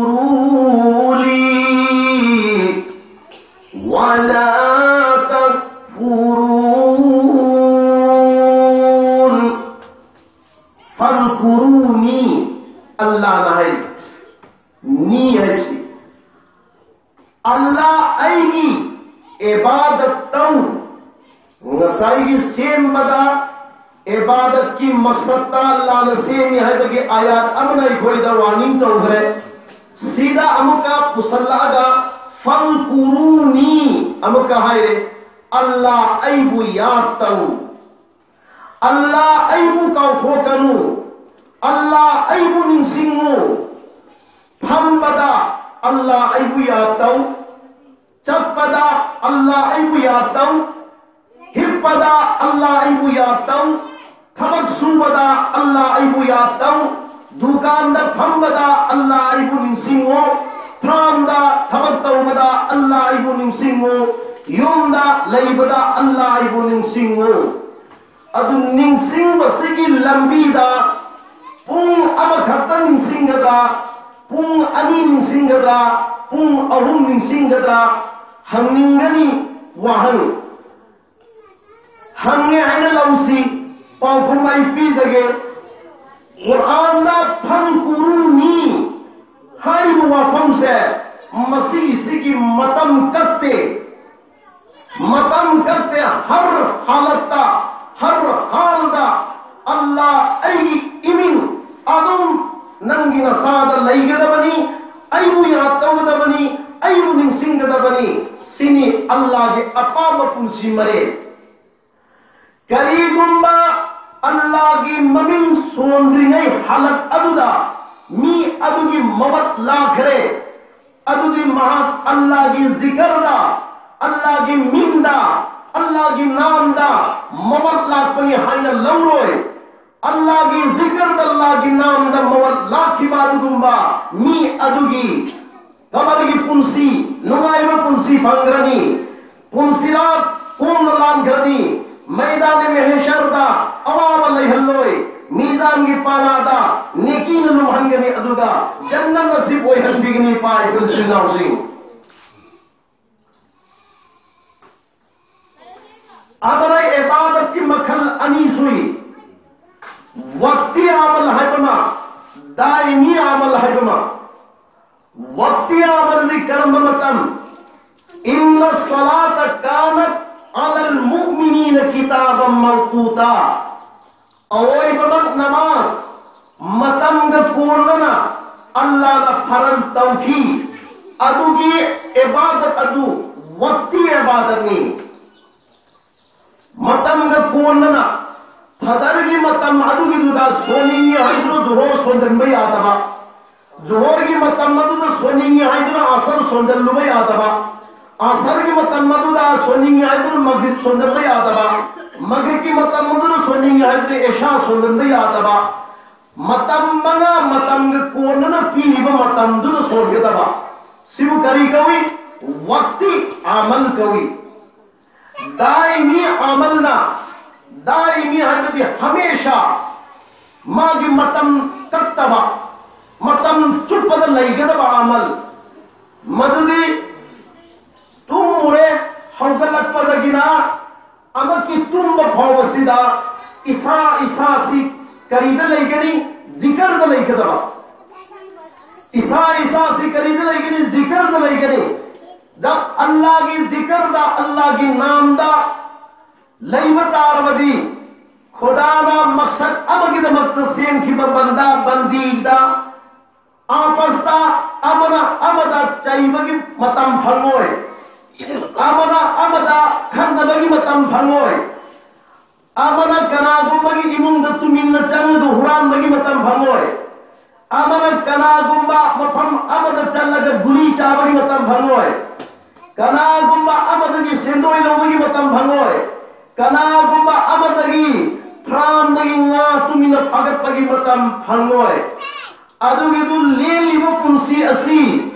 واشكروا لي ولا تكفرون. فاذكروني, ꯑꯜꯂꯥꯅ ꯍꯥꯏ, ꯅꯤ ꯍꯥꯏꯁꯤ꯫ ꯑꯜꯂꯥ ꯑꯩꯒꯤ ꯏꯕꯥꯗꯠ ꯇꯧ꯫ ꯉꯁꯥꯏꯒꯤ ꯁꯦꯝꯕꯗ ꯏꯕꯥꯗꯠꯀꯤ ꯃꯛꯁꯠꯇ ꯑꯜꯂꯥꯅ ꯁꯦꯝꯃꯤ ꯍꯥꯏꯕꯒꯤ ꯑꯥꯌꯥꯠ ꯑꯃꯅ ꯑꯩꯈꯣꯏꯗ ꯋꯥꯔꯅꯤꯡ ꯇꯧꯈ꯭ꯔꯦ꯫ ꯁꯤꯗ ꯑꯃꯨꯛꯀ ꯄꯨꯁꯜꯂꯛꯑꯒ ꯐꯜꯀꯨꯔꯨꯅꯤ ꯑꯃꯨꯛꯀ ꯍꯥꯏꯔꯦ꯫ ꯑꯜꯂꯥ ꯑꯩꯕꯨ ꯌꯥꯗ ꯇꯧ꯫ ꯑꯜꯂꯥ ꯑꯩꯕꯨ ꯀꯥꯎꯊꯣꯛꯀꯅꯨ꯫ ꯑꯜꯂꯥ ꯑꯩꯕꯨ ꯅꯤꯡꯁꯤꯡꯉꯨ꯫ ꯐꯝꯕꯗ ꯑꯜꯂꯥ ꯑꯩꯕꯨ ꯌꯥꯗ ꯇꯧ꯫ ꯆꯠꯄꯗ ꯑꯜꯂꯥ ꯑꯩꯕꯨ ꯌꯥꯗ ꯇꯧ꯫ ꯍꯤꯞꯄꯗ ꯑꯜꯂꯥ ꯑꯩꯕꯨ ꯌꯥꯗ ꯇꯧ꯫ ꯊꯕꯛ ꯁꯨꯕꯗ ꯑꯜꯂꯥ ꯑꯩꯕꯨ ꯌꯥꯗ ꯇꯧ꯫ ꯗꯨꯀꯥꯟꯗ ꯐꯝꯕꯗ ꯑꯜꯂꯥ ꯑꯩꯕꯨ ꯅꯤꯡꯁꯤꯡꯉꯨ꯫ ꯐꯥꯔꯝꯗ ꯊꯕꯛ ꯇꯧꯕꯗ ꯑꯜꯂꯥ ꯑꯩꯕꯨ ꯅꯤꯡꯁꯤꯡꯉꯨ꯫ ꯌꯨꯝꯗ ꯂꯩꯕꯗ ꯑꯜꯂꯥ ꯑꯩꯕꯨ ꯅꯤꯡꯁꯤꯡꯉꯨ꯫ ꯑꯗꯨ ꯅꯤꯡꯁꯤꯡꯕꯁꯤꯒꯤ ꯂꯝꯕꯤꯗ ꯄꯨꯡ ꯑꯃꯈꯛꯇ ꯅꯤꯡꯁꯤꯡꯒꯗ꯭ꯔꯥ, ꯄꯨꯡ ꯑꯅꯤ ꯅꯤꯡꯁꯤꯡꯒꯗ꯭ꯔꯥ, ꯄꯨꯡ ꯑꯍꯨꯝ ꯅꯤꯡꯁꯤꯡꯒꯗ꯭ꯔꯥ ꯍꯪꯅꯤꯡꯒꯅꯤ꯫ ꯋꯥꯍꯪ ꯍꯪꯉꯦ ꯍꯥꯏꯅ ꯂꯧꯁꯤ꯫ ꯄꯥꯎꯈꯨꯝ ꯑꯩ ꯄꯤꯖꯒꯦ꯫ ꯀꯨꯔꯥꯟꯗ "ꯐꯟꯀꯨꯔꯨꯅꯤ" ꯍꯥꯏꯔꯤꯕ ꯋꯥꯐꯝꯁꯦ, ꯃꯁꯤꯒꯤꯁꯤꯒꯤ ꯃꯇꯝ ꯀꯛꯇꯦ꯫ ꯃꯇꯝ ꯀꯛꯇꯦ꯫ ꯍꯔ ꯍꯥꯂꯠꯇ, ꯍꯔ ꯍꯥꯜꯗ ꯑꯜꯂꯥ ꯑꯩꯒꯤ ꯏꯃꯤꯡ ꯑꯗꯨꯝ ꯅꯪꯒꯤ ꯅꯁꯥꯗ ꯂꯩꯒꯗꯕꯅꯤ꯫ ꯑꯩꯕꯨ ꯌꯥꯗ ꯇꯧꯒꯗꯕꯅꯤ꯫ ꯑꯩꯕꯨ ꯅꯤꯡꯁꯤꯡꯒꯗꯕꯅꯤ꯫ ꯁꯤꯅꯤ ꯑꯜꯂꯥꯒꯤ ꯑꯄꯥꯝꯕ ꯄꯨꯟꯁꯤ ꯃꯔꯦꯜ꯫ ꯀꯔꯤꯒꯨꯝꯕ ꯑꯜꯂꯥꯒꯤ ꯃꯃꯤꯡ ꯁꯣꯟꯗ꯭ꯔꯤꯉꯩ ꯍꯥꯂꯠ ꯑꯗꯨꯗ ꯃꯤ ꯑꯗꯨꯒꯤ ꯃꯋꯠ ꯂꯥꯛꯈ꯭ꯔꯦ, ꯑꯗꯨꯗꯤ ꯃꯍꯥꯛ ꯑꯜꯂꯥꯒꯤ ꯖꯤꯀꯔꯗ, ꯑꯜꯂꯥꯒꯤ ꯃꯤꯡꯗ, ꯑꯜꯂꯥꯒꯤ ꯅꯥꯝꯗ ꯃꯋꯠ ꯂꯥꯛꯄꯅꯤ ꯍꯥꯏꯅ ꯂꯧꯔꯣꯏ꯫ ꯑꯜꯂꯥꯒꯤ ꯖꯤꯀꯔꯗ, ꯑꯜꯂꯥꯒꯤ ꯅꯥꯝꯗ ꯃꯋꯠ ꯂꯥꯛꯈꯤꯕ ꯑꯗꯨꯒꯨꯝꯕ ꯃꯤ ꯑꯗꯨꯒꯤ ꯀꯃꯥꯏꯅꯒꯤ ꯄꯨꯟꯁꯤ, ꯅꯨꯡꯉꯥꯏꯕ ꯄꯨꯟꯁꯤ ꯐꯪꯈ꯭ꯔꯅꯤ? ꯄꯨꯟꯁꯤꯔꯥ ꯀꯣꯝꯅ ꯂꯥꯟꯈ꯭ꯔꯅꯤ꯫ ꯃꯩꯗꯥꯅꯦ ꯃꯦꯍꯦꯁꯔꯗ ꯑꯋꯥꯕ ꯂꯩꯍꯜꯂꯣꯏ꯫ ꯃꯤꯖꯥꯟꯒꯤ ꯄꯥꯅꯥꯗ ꯅꯦꯀꯤꯅ ꯂꯨꯝꯍꯟꯒꯅꯤ, ꯑꯗꯨꯒ ꯖꯟꯅꯠ ꯅꯁꯤꯕ ꯑꯣꯏꯍꯟꯕꯤꯒꯅꯤ꯫ ꯄꯥꯏ ꯄꯨꯟꯁꯤ ꯅꯥꯎꯁꯤꯡ꯫ ꯑꯗꯨꯅ ꯏꯕꯥꯗꯠꯀꯤ ꯃꯈꯜ ꯑꯅꯤ ꯁꯨꯏ꯫ ꯋꯛꯇꯤ ꯑꯃꯜ ꯍꯥꯏꯕ ꯑꯃ, ꯗꯥꯏꯃꯤ ꯑꯃꯜ ꯍꯥꯏꯕ ꯑꯃ꯫ ꯋꯛꯇꯤ ꯑꯃꯜꯗꯤ ꯀꯔꯝꯕ ꯃꯇꯝ? "ꯏꯟꯅ ꯁꯂꯥꯇ ꯀꯥꯅꯠ ꯑꯂꯜ ꯃꯨꯑꯃꯤꯅꯤꯅ ꯀꯤꯇꯥꯕꯝ ꯃꯧꯀꯨꯇꯥ"꯫ ꯑꯑꯣꯏꯕꯃꯛ ꯅꯃꯥꯖ ꯃꯇꯝꯒ ꯀꯣꯟꯅꯅ ꯑꯜꯂꯥꯅ ꯐꯔꯖ ꯇꯧꯈꯤ꯫ ꯑꯗꯨꯒꯤ ꯏꯕꯥꯗꯠ ꯑꯗꯨ ꯋꯛꯇꯤ ꯏꯕꯥꯗꯠꯅꯤ꯫ ꯀꯣꯟꯅꯅ ꯐꯖꯔꯒꯤ ꯃꯇꯝ ꯑꯗꯨꯒꯤꯗꯨꯗ ꯁꯣꯟꯅꯤꯡꯉꯤ ꯍꯥꯏꯗꯨꯅ ꯖꯨꯍꯣꯔ ꯁꯣꯟꯖꯟꯕ ꯌꯥꯗꯕ, ꯖꯨꯍꯣꯔꯒꯤ ꯃꯇꯝ ꯑꯗꯨꯗ ꯁꯣꯟꯅꯤꯡꯉꯤ ꯍꯥꯏꯗꯨꯅ ꯑꯁꯔ ꯁꯣꯟꯖꯜꯂꯨꯕ ꯌꯥꯗꯕ, ꯑꯁꯔꯒꯤ ꯃꯇꯝ ꯑꯗꯨꯗ ꯁꯣꯟꯅꯤꯡꯉꯤ ꯍꯥꯏꯗꯨꯅ ꯃꯒ꯭ꯔꯤꯕ ꯁꯣꯟꯖꯟꯕ ꯌꯥꯗꯕ, ꯃꯒ꯭ꯔꯤꯕꯀꯤ ꯃꯇꯝ ꯑꯗꯨꯗ ꯁꯣꯟꯅꯤꯡꯉꯤ ꯍꯥꯏꯗꯨꯅ ꯏꯁꯥ ꯁꯣꯟꯖꯟꯕ ꯌꯥꯗꯕ, ꯃꯇꯝ ꯃꯉꯥ ꯃꯇꯝꯒ ꯀꯣꯟꯅꯅ ꯄꯤꯔꯤꯕ ꯃꯇꯝꯗꯨꯗ ꯁꯣꯟꯒꯗꯕ꯫ ꯁꯤꯕꯨ ꯀꯔꯤ ꯀꯧꯏ? ꯋꯛꯇꯤ ꯑꯃꯜ ꯀꯧꯏ꯫ ꯗꯥꯏꯃꯤ ꯑꯃꯜꯅ, ꯗꯥꯏꯃꯤ ꯍꯥꯏꯕꯗꯤ ꯍꯃꯦꯁꯥ ꯃꯥꯒꯤ ꯃꯇꯝ ꯀꯛꯇꯕ, ꯃꯇꯝ ꯆꯨꯞꯄꯗ ꯂꯩꯒꯗꯕ ꯑꯃꯜ꯫ ꯃꯗꯨꯗꯤ ꯇꯨꯝꯃꯨꯔꯦ, ꯍꯧꯒꯠꯂꯛꯄꯗꯒꯤꯅ ꯑꯃꯛꯀꯤ ꯇꯨꯝꯕ ꯐꯥꯎꯕꯁꯤꯗ ꯏꯁꯥ ꯏꯁꯥꯁꯤ ꯀꯔꯤꯗ ꯂꯩꯒꯅꯤ? ꯖꯤꯀꯔꯗ ꯂꯩꯒꯗꯕ꯫ ꯏꯁꯥ ꯏꯁꯥꯁꯤ ꯀꯔꯤꯗ ꯂꯩꯒꯅꯤ? ꯖꯤꯀꯔꯗ ꯂꯩꯒꯅꯤ꯫ ꯖꯕ ꯑꯜꯂꯥꯍꯒꯤ ꯖꯤꯀꯔꯗ, ꯑꯜꯂꯥꯍꯒꯤ ꯅꯥꯝꯗ ꯂꯩꯕ ꯇꯥꯔꯕꯗꯤ, ꯈꯨꯗꯥꯅ ꯃꯛꯁꯗ ꯑꯃꯒꯤꯗꯃꯛꯇ ꯁꯦꯝꯈꯤꯕ ꯕꯟꯗꯥ ꯕꯟꯗꯤꯗ ꯑꯥꯄꯁꯇ ꯑꯃꯅ ꯑꯃꯗ ꯆꯩꯕꯒꯤ ꯃꯇꯝ ꯐꯪꯉꯣꯏ, ꯑꯃꯅ ꯑꯃꯗ ꯈꯠꯅꯕꯒꯤ ꯃꯇꯝ ꯐꯪꯉꯣꯏ, ꯑꯃꯅ ꯀꯅꯥꯒꯨꯝꯕꯒꯤ ꯏꯃꯨꯡꯗ ꯇꯨꯃꯤꯟꯅ ꯆꯪꯉꯒ ꯍꯨꯔꯥꯟꯕꯒꯤ ꯃꯇꯝ ꯐꯪꯉꯣꯏ, ꯑꯃꯅ ꯀꯅꯥꯒꯨꯝꯕ ꯃꯐꯝ ꯑꯃꯗ ꯆꯠꯂꯒ ꯒꯨꯂꯤ ꯆꯥꯕꯒꯤ ꯃꯇꯝ ꯐꯪꯉꯣꯏ, ꯀꯅꯥꯒꯨꯝꯕ ꯑꯃꯗꯒꯤ ꯁꯦꯟꯗꯣꯏ ꯂꯧꯕꯒꯤ ꯃꯇꯝ ꯐꯪꯉꯣꯏ, ꯀꯅꯥꯒꯨꯝꯕ ꯑꯃꯗꯒꯤ ꯐ꯭ꯔꯥꯝꯗꯒꯤ ꯉꯥ ꯇꯨꯃꯤꯟꯅ ꯐꯥꯒꯠꯄꯒꯤ ꯃꯇꯝ ꯐꯪꯉꯣꯏ꯫ ꯑꯗꯨꯒꯤꯗꯨ ꯂꯦꯜꯂꯤꯕ ꯄꯨꯟꯁꯤ ꯑꯁꯤ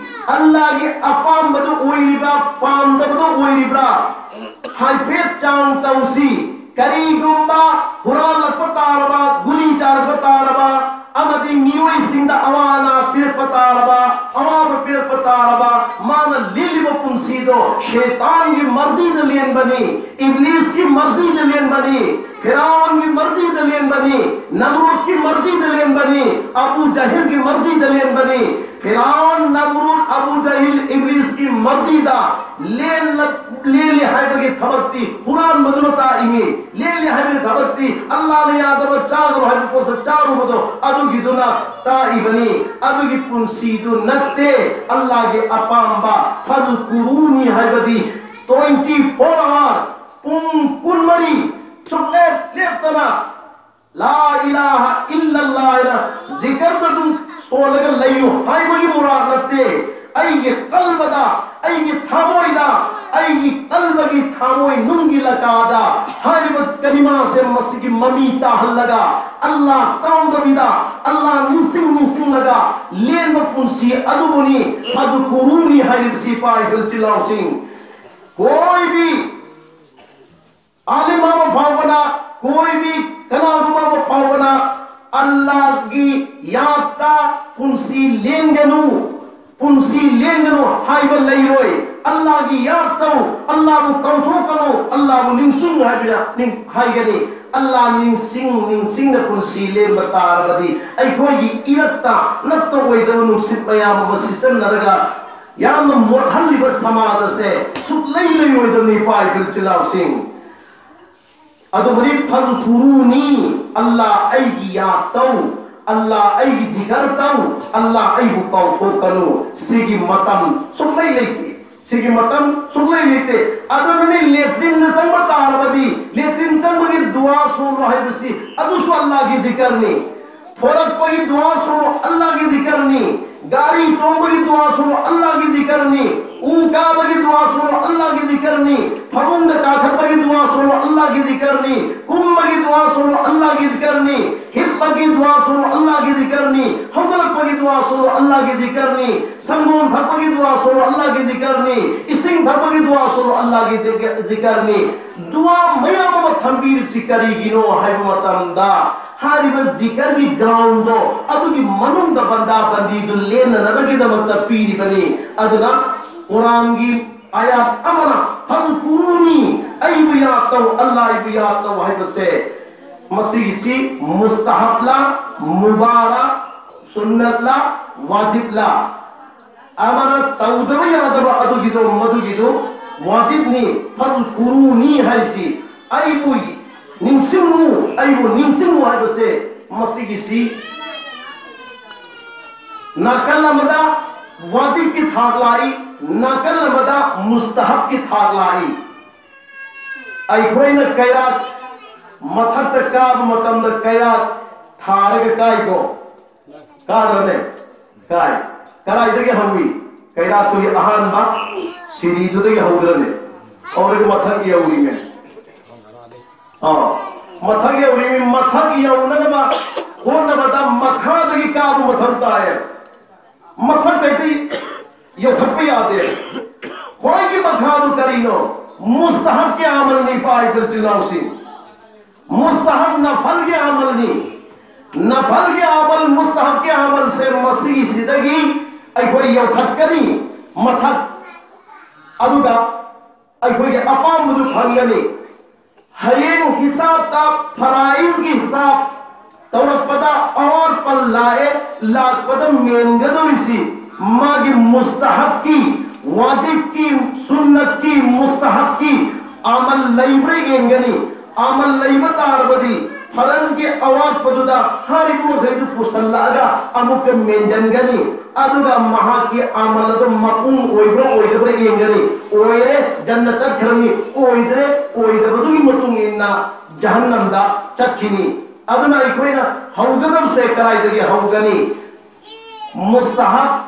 ꯑꯜꯂꯥꯒꯤ ꯑꯄꯥꯝꯕꯗꯨ ꯑꯣꯏꯔꯤꯕ꯭ꯔꯥ, ꯄꯥꯝꯗꯕꯗꯨ ꯑꯣꯏꯔꯤꯕ꯭ꯔꯥ? ꯍꯥꯏꯐꯦꯠ ꯆꯥꯡ ꯇꯧꯁꯤ꯫ ꯀꯔꯤꯒꯨꯝꯕ ꯍꯨꯔꯥꯜꯂꯛꯄ ꯇꯥꯔꯕ, ꯒꯨꯂꯤ ꯆꯥꯔꯛꯄ ꯇꯥꯔꯕ, ꯑꯃꯗꯤ ꯃꯤꯑꯣꯏꯁꯤꯡꯗ ꯑꯋꯥ ꯑꯅꯥ ꯄꯤꯔꯛꯄ ꯇꯥꯔꯕ, ꯑꯋꯥꯕ ꯄꯤꯔꯛꯄ ꯇꯥꯔꯕ, ꯃꯥꯅ ꯂꯦꯜꯂꯤꯕ ꯄꯨꯟꯁꯤꯗꯣ ꯁꯩꯇꯥꯟꯒꯤ ꯃꯔꯖꯤꯗ ꯂꯦꯟꯕꯅꯤ, ꯏꯕꯂꯤꯁꯀꯤ ꯃꯔꯖꯤꯗ ꯂꯦꯟꯕꯅꯤ, ꯐꯤꯔꯥꯎꯟꯒꯤ ꯃꯔꯖꯤꯗ ꯂꯦꯟꯕꯅꯤ, ꯅꯝꯔꯨꯗꯀꯤ ꯃꯔꯖꯤꯗ ꯂꯦꯟꯕꯅꯤ, ꯑꯕꯨ ꯖꯍꯤꯜꯒꯤ ꯃꯔꯖꯤꯗ ꯂꯦꯟꯕꯅꯤ꯫ ꯐꯤꯔꯥꯎꯟ, ꯅꯝꯔꯨꯗ, ꯑꯕꯨ ꯖꯍꯤꯜ, ꯏꯕꯂꯤꯁꯀꯤ ꯃꯔꯖꯤꯗ ꯂꯦꯟꯂ-, ꯂꯦꯜꯂꯤ ꯍꯥꯏꯕꯒꯤ ꯊꯕꯛꯇꯤ ꯍꯨꯔꯥꯟꯕꯗꯨꯅ ꯇꯥꯛꯏꯃꯤ꯫ ꯂꯦꯜꯂꯤ ꯍꯥꯏꯕꯒꯤ ꯊꯕꯛꯇꯤ ꯑꯜꯂꯥꯅ ꯌꯥꯗꯕ ꯆꯥꯒꯅꯨ ꯍꯥꯏꯕ ꯄꯣꯠꯁꯛ ꯆꯥꯔꯨꯕꯗꯣ ꯑꯗꯨꯒꯤꯗꯨꯅ ꯇꯥꯛꯏꯕꯅꯤ꯫ ꯑꯗꯨꯒꯤ ꯄꯨꯟꯁꯤꯗꯨ ꯅꯠꯇꯦ ꯑꯜꯂꯥꯒꯤ ꯑꯄꯥꯝꯕ꯫ ꯐꯗꯨꯀꯨꯔꯨꯅꯤ ꯍꯥꯏꯕꯗꯤ twenty four hour, ꯄꯨꯡ ꯀꯨꯟꯃꯔꯤ, ꯁꯨꯛꯂꯦꯞ ꯂꯦꯞꯇꯅ ꯂꯥ ꯏꯂꯥꯍ ꯏꯜꯂꯜꯂꯥꯍ ꯍꯥꯏꯅ ꯖꯤꯀꯔꯗ ꯑꯗꯨꯝ ꯁꯣꯜꯂꯒ ꯂꯩꯌꯨ ꯍꯥꯏꯕꯒꯤ ꯃꯨꯔꯥꯗ ꯅꯠꯇꯦ꯫ ꯑꯩꯒꯤ ꯀꯜꯕꯗ, ꯑꯩꯒꯤ ꯊꯃꯣꯏꯗ, ꯑꯩꯒꯤ ꯀꯜꯕꯒꯤ ꯊꯃꯣꯏ ꯅꯨꯡꯒꯤ ꯂꯀꯥꯗ ꯍꯥꯏꯔꯤꯕ ꯀꯂꯤꯃꯥꯁꯦ ꯃꯁꯤꯒꯤ ꯃꯃꯤ ꯇꯥꯍꯜꯂꯒ ꯑꯜꯂꯥꯍ ꯀꯥꯎꯗꯕꯤꯗ, ꯑꯜꯂꯥꯍ ꯅꯤꯡꯁꯤꯡ ꯅꯤꯡꯁꯤꯡꯂꯒ ꯂꯦꯟꯕ ꯄꯨꯟꯁꯤ ꯑꯗꯨꯕꯨꯅꯤ ꯐꯖꯀꯨꯔꯨꯅꯤ ꯍꯥꯏꯔꯤꯕꯁꯤ ꯏꯄꯥ ꯏꯄꯨ ꯏꯆꯤꯜ ꯏꯅꯥꯎꯁꯤꯡ꯫ ꯀꯣꯏꯕꯤ ꯑꯥꯂꯤꯝ ꯑꯃ ꯐꯥꯎꯕꯅ, ꯀꯣꯏꯕꯤ ꯀꯅꯥꯒꯨꯝꯕ ꯑꯃ ꯐꯥꯎꯕꯅ ꯑꯜꯂꯥꯍꯒꯤ ꯌꯥꯠꯇ ꯄꯨꯟꯁꯤ ꯂꯦꯟꯒꯅꯨ, ꯄꯨꯟꯁꯤ ꯂꯦꯟꯒꯅꯨ ꯍꯥꯏꯕ ꯂꯩꯔꯣꯏ꯫ ꯑꯜꯂꯥꯍꯒꯤ ꯌꯥꯠ ꯇꯧ, ꯑꯜꯂꯥꯍꯕꯨ ꯀꯥꯎꯊꯣꯛꯀꯅꯨ, ꯑꯜꯂꯥꯍꯕꯨ ꯅꯤꯡꯁꯤꯡ ꯍꯥꯏꯕ ꯅꯤꯡ-, ꯍꯥꯏꯒꯅꯤ꯫ ꯑꯜꯂꯥꯍ ꯅꯤꯡꯁꯤꯡ ꯅꯤꯡꯁꯤꯡꯅ ꯄꯨꯟꯁꯤ ꯂꯦꯟꯕ ꯇꯥꯔꯕꯗꯤ ꯑꯩꯈꯣꯏꯒꯤ ꯏꯔꯛꯇ ꯅꯠꯇ ꯑꯣꯏꯗꯕ ꯅꯨꯡꯁꯤꯠ ꯃꯌꯥꯝ ꯑꯃ ꯁꯤꯠꯆꯟꯅꯔꯒ ꯌꯥꯝꯅ ꯃꯣꯠꯍꯜꯂꯤꯕ ꯁꯃꯥꯖ ꯑꯁꯦ ꯁꯨꯛꯂꯩ ꯂꯩꯔꯣꯏꯗꯕꯅꯤ ꯏꯄꯥ ꯏꯄꯨ ꯏꯆꯤꯜ ꯏꯅꯥꯎꯁꯤꯡ꯫ ꯑꯗꯨꯕꯨꯗꯤ ꯐꯖꯀꯨꯔꯨꯅꯤ, ꯑꯜꯂꯥꯍ ꯑꯩꯒꯤ ꯌꯥꯠ ꯇꯧ, ꯑꯜꯂꯥꯍ ꯑꯩꯒꯤ ꯖꯤꯀꯔ ꯇꯧ, ꯑꯜꯂꯥꯍ ꯑꯩꯕꯨ ꯀꯥꯎꯊꯣꯛꯀꯅꯨ꯫ ꯁꯤꯒꯤ ꯃꯇꯝ ꯁꯨꯛꯂꯩ ꯂꯩꯇꯦ꯫ ꯁꯤꯒꯤ ꯃꯇꯝ ꯁꯨꯛꯂꯩ ꯂꯩꯇꯦ꯫ ꯑꯗꯨꯅꯅꯤ ꯂꯦꯇ꯭ꯔꯤꯟꯗ ꯆꯪꯕ ꯇꯥꯔꯕꯗꯤ ꯂꯦꯇ꯭ꯔꯤꯟ ꯆꯪꯕꯒꯤ ꯗꯨꯋꯥ ꯁꯣꯜꯂꯣ ꯍꯥꯏꯕꯁꯤ ꯑꯗꯨꯁꯨ ꯑꯜꯂꯥꯍꯒꯤ ꯖꯤꯀꯔꯅꯤ꯫ ꯊꯣꯔꯛꯄꯒꯤ ꯗꯨꯋꯥ ꯁꯣꯜꯂꯣ ꯑꯜꯂꯥꯍꯒꯤ ꯖꯤꯀꯔꯅꯤ꯫ ꯒꯥꯔꯤ ꯇꯣꯡꯕꯒꯤ ꯗꯨꯋꯥ ꯁꯣꯜꯂꯣ ꯑꯜꯂꯥꯍꯒꯤ ꯖꯤꯀꯔꯅꯤ꯫ ꯎ ꯀꯥꯕꯒꯤ ꯗꯨꯋꯥ ꯁꯣꯜꯂꯣ ꯑꯜꯂꯥꯍꯒꯤ ꯖꯤꯀꯔꯅꯤ꯫ ꯐꯃꯨꯡꯗ ꯀꯥꯈꯠꯄꯒꯤ ꯗꯨꯋꯥ ꯁꯣꯜꯂꯣ ꯑꯜꯂꯥꯍꯒꯤ ꯖꯤꯀꯔꯅꯤ꯫ ꯀꯨꯝꯕꯒꯤ ꯗꯨꯋꯥ ꯁꯣꯜꯂꯣ ꯑꯜꯂꯥꯍꯒꯤ ꯖꯤꯀꯔꯅꯤ꯫ ꯍꯤꯞꯄꯒꯤ ꯗꯨꯋꯥ ꯁꯣꯜꯂꯣ ꯑꯜꯂꯥꯍꯒꯤ ꯖꯤꯀꯔꯅꯤ꯫ ꯍꯧꯒꯠꯂꯛꯄꯒꯤ ꯗꯨꯋꯥ ꯁꯣꯜꯂꯣ ꯑꯜꯂꯥꯍꯒꯤ ꯖꯤꯀꯔꯅꯤ꯫ ꯁꯪꯒꯣꯝ ꯊꯛꯄꯒꯤ ꯗꯨꯋꯥ ꯁꯣꯜꯂꯣ ꯑꯜꯂꯥꯍꯒꯤ ꯖꯤꯀꯔꯅꯤ꯫ ꯏꯁꯤꯡ ꯊꯛꯄꯒꯤ ꯗꯨꯋꯥ ꯁꯣꯜꯂꯣ ꯑꯜꯂꯥꯍꯒꯤ ꯖꯤꯀ-, ꯖꯤꯀꯔꯅꯤ꯫ ꯗꯨꯋꯥ ꯃꯌꯥꯝ ꯑꯃ ꯊꯝꯕꯤꯔꯤꯕꯁꯤ ꯀꯔꯤꯒꯤꯅꯣ ꯍꯥꯏꯕ ꯃꯇꯝꯗ ꯍꯥꯏꯔꯤꯕ ꯖꯤꯀꯔꯒꯤ ꯒ꯭ꯔꯥꯎꯟꯗꯣ ꯑꯗꯨꯒꯤ ꯃꯅꯨꯡꯗ ꯕꯟꯗꯥ ꯕꯟꯗꯤꯗꯨ ꯂꯦꯟꯅꯅꯕꯒꯤꯗꯃꯛꯇ ꯄꯤꯔꯤꯕꯅꯤ꯫ ꯑꯗꯨꯅ ꯀꯨꯔꯥꯟꯒꯤ ꯑꯥꯌꯥꯠ ꯑꯃꯅ "ꯐꯖꯀꯨꯔꯨꯅꯤ", ꯑꯩꯕꯨ ꯌꯥꯠ ꯇꯧ, ꯑꯜꯂꯥꯍ ꯑꯩꯕꯨ ꯌꯥꯠ ꯇꯧ ꯍꯥꯏꯕꯁꯦ ꯃꯁꯤꯒꯤꯁꯤ ꯃꯨꯁꯇꯍꯕꯂꯥ, ꯃꯨꯕꯥꯔꯥ, ꯁꯨꯟꯅꯠꯂꯥ, ꯋꯥꯖꯤꯕꯂꯥ? ꯑꯃꯅ ꯇꯧꯗꯕ ꯌꯥꯗꯕ ꯑꯗꯨꯒꯤꯗꯣ, ꯃꯗꯨꯒꯤꯗꯣ ꯋꯥꯖꯤꯕꯅꯤ꯫ "ꯐꯖꯀꯨꯔꯨꯅꯤ" ꯍꯥꯏꯁꯤ ꯑꯩꯕꯨ ꯅꯤꯡꯁꯤꯡꯉꯨ, ꯑꯩꯕꯨ ꯅꯤꯡꯁꯤꯡꯉꯨ ꯍꯥꯏꯕꯁꯦ ꯃꯁꯤꯒꯤꯁꯤ ꯅꯥꯀꯜ ꯑꯃꯗ ꯋꯥꯖꯤꯕꯀꯤ ꯊꯥꯛ ꯂꯥꯛꯏ, ꯅꯥꯀꯜ ꯑꯃꯗ ꯃꯨꯁꯇꯍꯕꯀꯤ ꯊꯥꯛ ꯂꯥꯛꯏ꯫ ꯑꯩꯈꯣꯏꯅ ꯀꯌꯥ ꯃꯊꯛꯇ ꯀꯥꯕ ꯃꯇꯝꯗ ꯀꯩꯔꯥꯛ ꯊꯥꯔꯒ ꯀꯥꯏꯀꯣ? ꯀꯥꯗ꯭ꯔꯅꯦ? ꯀꯥꯏ꯫ ꯀꯗꯥꯏꯗꯒꯤ ꯍꯧꯏ? ꯀꯩꯔꯥꯛꯇꯨꯒꯤ ꯑꯍꯥꯟꯕ ꯁꯤꯔꯤꯗꯨꯗꯒꯤ ꯍꯧꯗ꯭ꯔꯅꯦ? ꯍꯧꯔꯒ ꯃꯊꯛ ꯌꯧꯔꯤꯅꯦ꯫ ꯑ, ꯃꯊꯛ ꯌꯧꯔꯤꯅꯤ꯫ ꯃꯊꯛ ꯌꯧꯅꯅꯕ ꯍꯣꯠꯅꯕꯗ ꯃꯈꯥꯗꯒꯤ ꯀꯥꯕ ꯃꯊꯧ ꯇꯥꯏꯌꯦ꯫ ꯃꯊꯛꯇꯗꯤ ꯌꯧꯈꯠꯄ ꯌꯥꯗꯦ꯫ ꯈ꯭ꯋꯥꯏꯒꯤ ꯃꯈꯥꯗꯨ ꯀꯔꯤꯅꯣ? ꯃꯨꯁꯇꯍꯕꯀꯤ ꯑꯃꯜꯅꯤ, ꯏꯄꯥ ꯏꯆꯤꯜ ꯏꯅꯥꯎꯁꯤꯡ꯫ ꯃꯨꯁꯇꯍꯕ ꯅꯐꯜꯒꯤ ꯑꯃꯜꯅꯤ꯫ ꯅꯐꯜꯒꯤ ꯑꯃꯜ, ꯃꯨꯁꯇꯍꯕꯀꯤ ꯑꯃꯜꯁꯦ ꯃꯁꯤꯒꯤꯁꯤꯗꯒꯤ ꯑꯩꯈꯣꯏ ꯌꯧꯈꯠꯀꯅꯤ ꯃꯊꯛ꯫ ꯑꯗꯨꯒ ꯑꯩꯈꯣꯏꯒꯤ ꯑꯄꯥꯝꯕꯗꯨ ꯐꯪꯒꯅꯤ꯫ ꯍꯌꯦꯡ ꯍꯤꯁꯥꯕꯇ, ꯐꯔꯥꯏꯖꯒꯤ ꯍꯤꯁꯥꯕ ꯇꯧꯔꯛꯄꯗ ꯑꯋꯥꯠꯄ ꯂꯥꯛꯑꯦ, ꯂꯥꯛꯄꯗ ꯃꯦꯟꯒꯗꯧꯔꯤꯁꯤ ꯃꯥꯒꯤ ꯃꯨꯁꯇꯍꯕꯀꯤ, ꯋꯥꯖꯤꯕꯀꯤ, ꯁꯨꯟꯅꯠꯀꯤ, ꯃꯨꯁꯇꯍꯕꯀꯤ ꯑꯃꯜ ꯂꯩꯕ꯭ꯔꯥ ꯌꯦꯡꯒꯅꯤ꯫ ꯑꯃꯜ ꯂꯩꯕ ꯇꯥꯔꯕꯗꯤ ꯐꯔꯖꯒꯤ ꯑꯋꯥꯠꯄꯗꯨꯗ ꯍꯥꯏꯔꯤꯕ ꯃꯈꯩꯗꯨ ꯄꯨꯁꯜꯂꯛꯑꯒ ꯑꯃꯨꯛꯀ ꯃꯦꯟꯖꯟꯒꯅꯤ꯫ ꯑꯗꯨꯒ ꯃꯍꯥꯛꯀꯤ ꯑꯃꯜ ꯑꯗꯨ ꯃꯄꯨꯡ ꯑꯣꯏꯕ꯭ꯔꯥ ꯑꯣꯏꯗꯕ꯭ꯔꯥ ꯌꯦꯡꯒꯅꯤ꯫ ꯑꯣꯏꯔꯦ, ꯖꯟꯅ ꯆꯠꯈ꯭ꯔꯅꯤ꯫ ꯑꯣꯏꯗ꯭ꯔꯦ, ꯑꯣꯏꯗꯕꯗꯨꯒꯤ ꯃꯇꯨꯡ ꯏꯟꯅ ꯖꯍꯟꯅꯝꯗ ꯆꯠꯈꯤꯅꯤ꯫ ꯑꯗꯨꯅ ꯑꯩꯈꯣꯏꯅ ꯍꯧꯒꯗꯕꯁꯦ ꯀꯗꯥꯏꯗꯒꯤ ꯍꯧꯒꯅꯤ? ꯃꯨꯁꯇꯍꯕ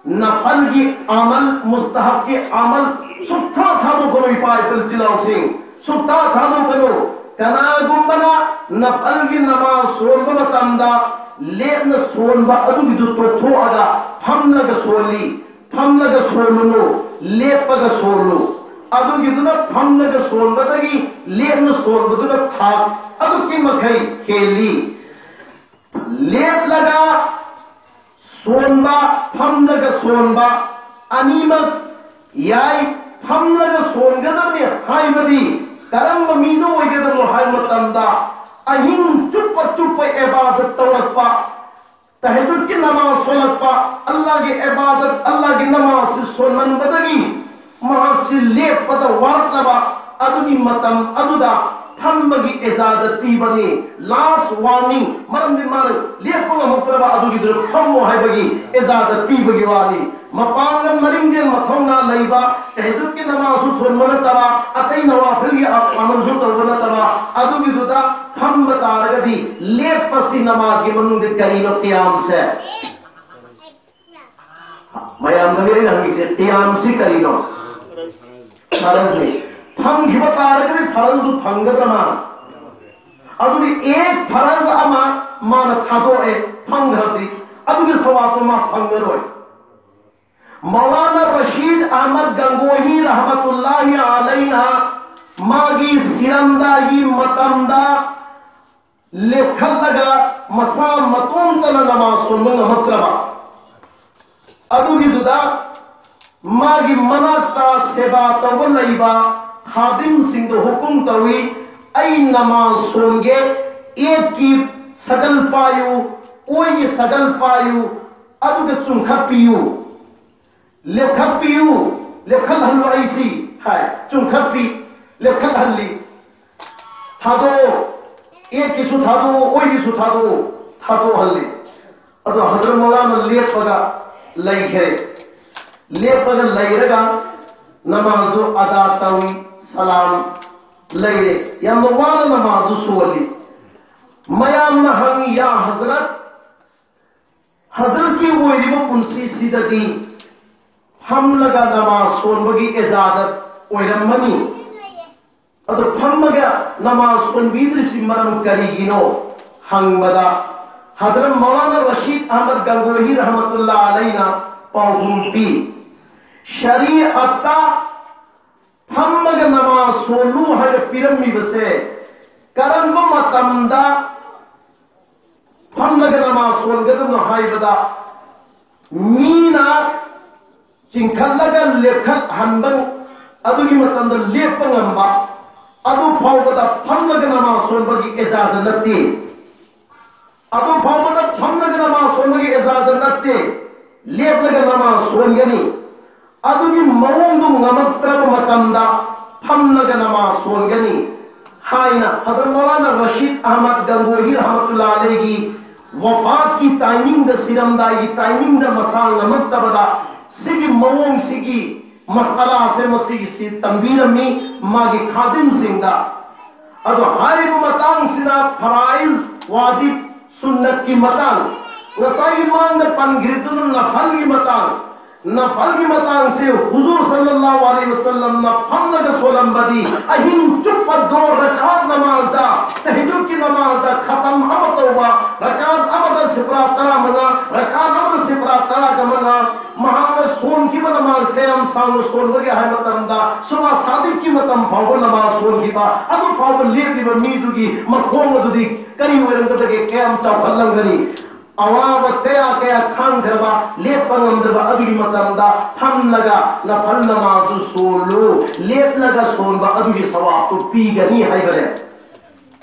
ꯅꯐꯜꯒꯤ ꯑꯃꯜ, ꯃꯨꯁꯇꯍꯕꯀꯤ ꯑꯃꯜ ꯁꯨꯛꯊꯥ ꯊꯥꯗꯣꯛꯀꯅꯨ, ꯏꯄꯥ ꯏꯆꯤꯜ ꯏꯅꯥꯎꯁꯤꯡ, ꯁꯨꯛꯊꯥ ꯊꯥꯗꯣꯛꯀꯅꯨ꯫ ꯀꯅꯥꯒꯨꯝꯕꯅ ꯅꯐꯜꯒꯤ ꯅꯃꯥꯖ ꯁꯣꯟꯕ ꯃꯇꯝꯗ ꯂꯦꯞꯅ ꯁꯣꯟꯕ ꯑꯗꯨꯒꯤꯗꯨ ꯇꯣꯛꯊꯣꯛꯑꯒ ꯐꯝꯂꯒ ꯁꯣꯜꯂꯤ, ꯐꯝꯂꯒ ꯁꯣꯜꯂꯨꯅꯨ, ꯂꯦꯞꯄꯒ ꯁꯣꯜꯂꯨ꯫ ꯑꯗꯨꯒꯤꯗꯨꯅ ꯐꯝꯂꯒ ꯁꯣꯟꯕꯗꯒꯤ ꯂꯦꯞꯅ ꯁꯣꯟꯕꯗꯨꯅ ꯊꯥꯛ ꯑꯗꯨꯛꯀꯤ ꯃꯈꯩ ꯍꯦꯜꯂꯤ꯫ ꯂꯦꯞꯂꯒ ꯁꯣꯟꯕ, ꯐꯝꯂꯒ ꯁꯣꯟꯕ ꯑꯅꯤꯃꯛ ꯌꯥꯏ꯫ ꯐꯝꯂꯒ ꯁꯣꯟꯒꯗꯕꯅꯤ ꯍꯥꯏꯕꯗꯤ ꯀꯔꯝꯕ ꯃꯤꯗ ꯑꯣꯏꯒꯗꯕꯅꯣ ꯍꯥꯏꯕ ꯃꯇꯝꯗ, ꯑꯍꯤꯡ ꯆꯨꯞꯄ ꯆꯨꯞꯄ ꯏꯕꯥꯗꯠ ꯇꯧꯔꯛꯄ, ꯇꯍꯖꯨꯗꯀꯤ ꯅꯃꯥꯖ ꯁꯣꯜꯂꯛꯄ, ꯑꯜꯂꯥꯍꯒꯤ ꯏꯕꯥꯗꯠ, ꯑꯜꯂꯥꯍꯒꯤ ꯅꯃꯥꯖꯁꯤ ꯁꯣꯟꯃꯟꯕꯗꯒꯤ ꯃꯍꯥꯛꯁꯤ ꯂꯦꯞꯄꯗ ꯋꯥꯔꯛꯂꯕ ꯑꯗꯨꯒꯤ ꯃꯇꯝ ꯑꯗꯨꯗ ꯐꯝꯕꯒꯤ ꯏꯖꯥꯖꯠ ꯄꯤꯕꯅꯤ꯫ Last warning, ꯃꯔꯝꯗꯤ ꯃꯥꯅ ꯂꯦꯞꯄ ꯉꯝꯃꯛꯇ꯭ꯔꯕ ꯑꯗꯨꯒꯤꯗꯨꯗ ꯐꯝꯃꯣ ꯍꯥꯏꯕꯒꯤ ꯏꯖꯥꯖꯠ ꯄꯤꯕꯒꯤ ꯋꯥꯅꯤ꯫ ꯃꯄꯥꯡꯒꯜ, ꯃꯔꯤꯡꯖꯦꯜ, ꯃꯊꯧꯅꯥ ꯂꯩꯕ, ꯇꯍꯖꯨꯗꯀꯤ ꯅꯃꯥꯖꯁꯨ ꯁꯣꯟꯕ ꯅꯠꯇꯕ, ꯑꯇꯩ ꯅꯋꯥꯐꯤꯜꯒꯤ ꯑꯃꯜꯁꯨ ꯇꯧꯕ ꯅꯠꯇꯕ, ꯑꯗꯨꯒꯤꯗꯨꯗ ꯐꯝꯕ ꯇꯥꯔꯒꯗꯤ ꯂꯦꯞꯄꯁꯤ ꯅꯃꯥꯖꯒꯤ ꯃꯅꯨꯡꯗ ꯀꯔꯤꯅꯣ ꯀꯤꯌꯥꯝꯁꯦ? ꯃꯌꯥꯝꯗꯅꯤ ꯑꯩꯅ ꯍꯪꯉꯤꯁꯦ, ꯀꯤꯌꯥꯝꯁꯤ ꯀꯔꯤꯅꯣ? ꯐꯔꯜꯅꯤ꯫ ꯐꯪꯈꯤꯕ ꯇꯥꯔꯒꯗꯤ ꯐꯔꯜꯗꯨ ꯐꯪꯒꯗ꯭ꯔꯥ ꯃꯥꯅ? ꯑꯗꯨꯗꯤ ꯑꯦꯛ ꯐꯔꯜ ꯑꯃ ꯃꯥꯅ ꯊꯥꯗꯣꯛꯑꯦ, ꯐꯪꯈ꯭ꯔꯗꯤ ꯑꯗꯨꯒꯤ ꯁꯋꯥꯕꯇꯣ ꯃꯥ ꯐꯪꯉꯔꯣꯏ꯫ ꯃꯧꯂꯥꯅꯥ ꯔꯁꯤꯗ ꯑꯍꯃꯗ ꯒꯪꯒꯣꯍꯤ ꯔꯍꯃꯇꯨꯜꯂꯥꯍꯤ ꯑꯂꯩꯅ ꯃꯥꯒꯤ ꯁꯤꯔꯝꯗꯥꯏꯒꯤ ꯃꯇꯝꯗ ꯂꯦꯞꯈꯠꯂꯒ ꯃꯁꯥ ꯃꯇꯣꯝꯇꯅ ꯅꯃꯥꯖ ꯁꯣꯟꯕ ꯉꯝꯃꯛꯇ꯭ꯔꯕ, ꯑꯗꯨꯒꯤꯗꯨꯗ ꯃꯥꯒꯤ ꯃꯅꯥꯛꯇ ꯁꯦꯕꯥ ꯇꯧꯕ ꯂꯩꯕ ꯈꯥꯗꯤꯝꯁꯤꯡꯗ ꯍꯨꯀꯨꯝ ꯇꯧꯏ, "ꯑꯩ ꯅꯃꯥꯖ ꯁꯣꯟꯒꯦ, ꯑꯦꯛꯀꯤ ꯁꯒꯜ ꯄꯥꯏꯌꯨ, ꯑꯣꯏꯒꯤ ꯁꯒꯜ ꯄꯥꯏꯌꯨ, ꯑꯗꯨꯒ ꯆꯨꯝꯈꯠꯄꯤꯌꯨ, ꯂꯦꯞꯈꯠꯄꯤꯌꯨ, ꯂꯦꯞꯈꯠꯍꯜꯂꯨ ꯑꯩꯁꯤ", ꯍꯥꯏ꯫ ꯆꯨꯝꯈꯠꯄꯤ, ꯂꯦꯞꯈꯠꯍꯜꯂꯤ꯫ "ꯊꯥꯗꯣꯛꯑꯣ, ꯑꯦꯛꯀꯤꯁꯨ ꯊꯥꯗꯣꯛꯑꯣ, ꯑꯣꯏꯒꯤꯁꯨ ꯊꯥꯗꯣꯛꯑꯣ", ꯊꯥꯗꯣꯛꯍꯜꯂꯤ꯫ ꯑꯗꯣ ꯍꯖꯔꯠ ꯃꯧꯂꯥꯅ ꯂꯦꯞꯄꯒ ꯂꯩꯈ꯭ꯔꯦ꯫ ꯂꯦꯞꯄꯒ ꯂꯩꯔꯒ ꯅꯃꯥꯖꯗꯨ ꯑꯗꯥ ꯇꯧꯏ, ꯁꯂꯥꯝ ꯂꯩꯔꯦ꯫ ꯌꯥꯝꯅ ꯋꯥꯅ ꯅꯃꯥꯖꯗꯨ ꯁꯣꯜꯂꯤ꯫ ꯃꯌꯥꯝꯅ ꯍꯪꯉꯤ, "ꯌꯥ ꯍꯖꯔꯠ, ꯍꯖꯔꯠꯀꯤ ꯑꯣꯏꯔꯤꯕ ꯄꯨꯟꯁꯤꯁꯤꯗꯗꯤ ꯐꯝꯂꯒ ꯅꯃꯥꯖ ꯁꯣꯟꯕꯒꯤ ꯏꯖꯥꯖꯠ ꯑꯣꯏꯔꯝꯃꯅꯤ, ꯑꯗꯣ ꯐꯝꯃꯒ ꯅꯃꯥꯖ ꯁꯣꯟꯕꯤꯗ꯭ꯔꯤꯁꯤ ꯃꯔꯝ ꯀꯔꯤꯒꯤꯅꯣ?" ꯍꯪꯕꯗ ꯍꯖꯔꯠ ꯃꯧꯂꯥꯅꯥ ꯔꯁꯤꯗ ꯑꯍꯃꯗ ꯒꯪꯒꯣꯍꯤ ꯔꯍꯃꯇꯨꯜꯂꯥ ꯑꯂꯩꯅ ꯄꯥꯎꯈꯨꯝ ꯄꯤ, ꯁꯔꯤꯑꯠꯇ ꯐꯝꯃꯒ ꯅꯃꯥꯖ ꯁꯣꯜꯂꯨ ꯍꯥꯏꯅ ꯄꯤꯔꯝꯃꯤꯕꯁꯦ ꯀꯔꯝꯕ ꯃꯇꯝꯗ ꯐꯝꯂꯒ ꯅꯃꯥꯖ ꯁꯣꯟꯒꯗꯕꯅꯣ ꯍꯥꯏꯕꯗ, ꯃꯤꯅ ꯆꯤꯡꯈꯠꯂꯒ ꯂꯦꯞꯈꯠꯍꯟꯕ, ꯑꯗꯨꯒꯤ ꯃꯇꯝꯗ ꯂꯦꯞꯄ ꯉꯝꯕ, ꯑꯗꯨ ꯐꯥꯎꯕꯗ ꯐꯝꯂꯒ ꯅꯃꯥꯖ ꯁꯣꯟꯕꯒꯤ ꯏꯖꯥꯖꯠ ꯅꯠꯇꯦ꯫ ꯑꯗꯨ ꯐꯥꯎꯕꯗ ꯐꯝꯂꯒ ꯅꯃꯥꯖ ꯁꯣꯟꯕꯒꯤ ꯏꯖꯥꯖꯠ ꯅꯠꯇꯦ꯫ ꯂꯦꯞꯂꯒ ꯅꯃꯥꯖ ꯁꯣꯟꯒꯅꯤ꯫ ꯑꯗꯨꯒꯤ ꯃꯑꯣꯡꯗꯨ ꯉꯝꯃꯛꯇ꯭ꯔꯕ ꯃꯇꯝꯗ ꯐꯝꯂꯒ ꯅꯃꯥꯖ ꯁꯣꯟꯒꯅꯤ꯫ ꯊꯥꯏꯅ ꯍꯖꯔꯠ ꯃꯧꯂꯥꯅꯥ ꯔꯁꯤꯗ ꯑꯍꯃꯗ ꯒꯪꯒꯣꯍꯤ ꯔꯍꯃꯇꯨꯜꯂꯥ ꯑꯂꯩꯒꯤ ꯋꯐꯥꯠꯀꯤ ꯇꯥꯏꯃꯤꯡꯗ, ꯁꯤꯔꯝꯗꯥꯏꯒꯤ ꯇꯥꯏꯃꯤꯡꯗ ꯃꯁꯥ ꯉꯝꯃꯛꯇꯕꯗ, ꯁꯤꯒꯤ ꯃꯑꯣꯡꯁꯤꯒꯤ ꯃꯁꯑꯂꯥꯁꯦ ꯃꯁꯤꯒꯤꯁꯤ ꯇꯝꯕꯤꯔꯝꯃꯤ ꯃꯥꯒꯤ ꯈꯥꯗꯤꯝꯁꯤꯡꯗ꯫ ꯑꯗꯣ ꯍꯥꯏꯔꯤꯕ ꯃꯇꯥꯡꯁꯤꯅ ꯐꯔꯥꯏꯖ, ꯋꯥꯖꯤꯕ, ꯁꯨꯟꯅꯠꯀꯤ ꯃꯇꯥꯡ, ꯉꯁꯥꯏꯒꯤ ꯃꯥꯡꯗ ꯄꯟꯈ꯭ꯔꯤꯗꯨꯅ ꯅꯐꯜꯒꯤ ꯃꯇꯥꯡ꯫ ꯅꯐꯜꯒꯤ ꯃꯇꯥꯡꯁꯦ ꯍꯨꯖꯨꯔ ꯁꯜꯂꯜꯂꯥꯍꯨ ꯑꯂꯩꯍꯤ ꯋꯁꯜꯂꯝꯅ ꯐꯝꯂꯒ ꯁꯣꯜꯂꯝꯕꯗꯤ ꯑꯍꯤꯡ ꯆꯨꯞꯄ ꯗꯣ ꯔꯀꯥꯠ ꯅꯃꯥꯖꯗ, ꯇꯍꯖꯨꯗꯀꯤ ꯅꯃꯥꯖꯗ ꯈꯇꯝ ꯑꯃ ꯇꯧꯕ, ꯔꯀꯥꯠ ꯑꯃꯗ ꯁꯤꯐꯔꯥ ꯇꯔꯥꯃꯉꯥ, ꯔꯀꯥꯠ ꯑꯃꯗ ꯁꯤꯐꯔꯥ ꯇꯔꯥꯒ ꯃꯉꯥ, ꯃꯍꯥꯛꯅ ꯁꯣꯟꯈꯤꯕ ꯅꯃꯥꯖ ꯀꯌꯥꯝ ꯁꯥꯡꯅ ꯁꯣꯟꯕꯒꯦ ꯍꯥꯏꯕ ꯃꯇꯝꯗ, ꯁꯨꯕꯥ ꯁꯥꯗꯤꯛꯀꯤ ꯃꯇꯝ ꯐꯥꯎꯕ ꯅꯃꯥꯖ ꯁꯣꯟꯈꯤꯕ, ꯑꯗꯨ ꯐꯥꯎꯕ ꯂꯦꯞꯂꯤꯕ ꯃꯤꯗꯨꯒꯤ ꯃꯈꯣꯡ ꯑꯗꯨꯗꯤ ꯀꯔꯤ ꯑꯣꯏꯔꯝꯒꯗꯒꯦ? ꯀꯌꯥꯝ ꯆꯥꯎꯈꯠꯂꯝꯒꯅꯤ? ꯑꯋꯥꯕ ꯀꯌꯥ ꯀꯌꯥ ꯈꯥꯡꯊꯔꯕ, ꯂꯦꯞꯄ ꯉꯝꯗ꯭ꯔꯕ ꯑꯗꯨꯒꯤ ꯃꯇꯝꯗ ꯐꯝꯂꯒ ꯅꯐꯜ ꯅꯃꯥꯖꯗꯨ ꯁꯣꯜꯂꯨ, ꯂꯦꯞꯂꯒ ꯁꯣꯟꯕ ꯑꯗꯨꯒꯤ ꯁꯋꯥꯕꯇꯨ ꯄꯤꯒꯅꯤ ꯍꯥꯏꯕꯅꯦ꯫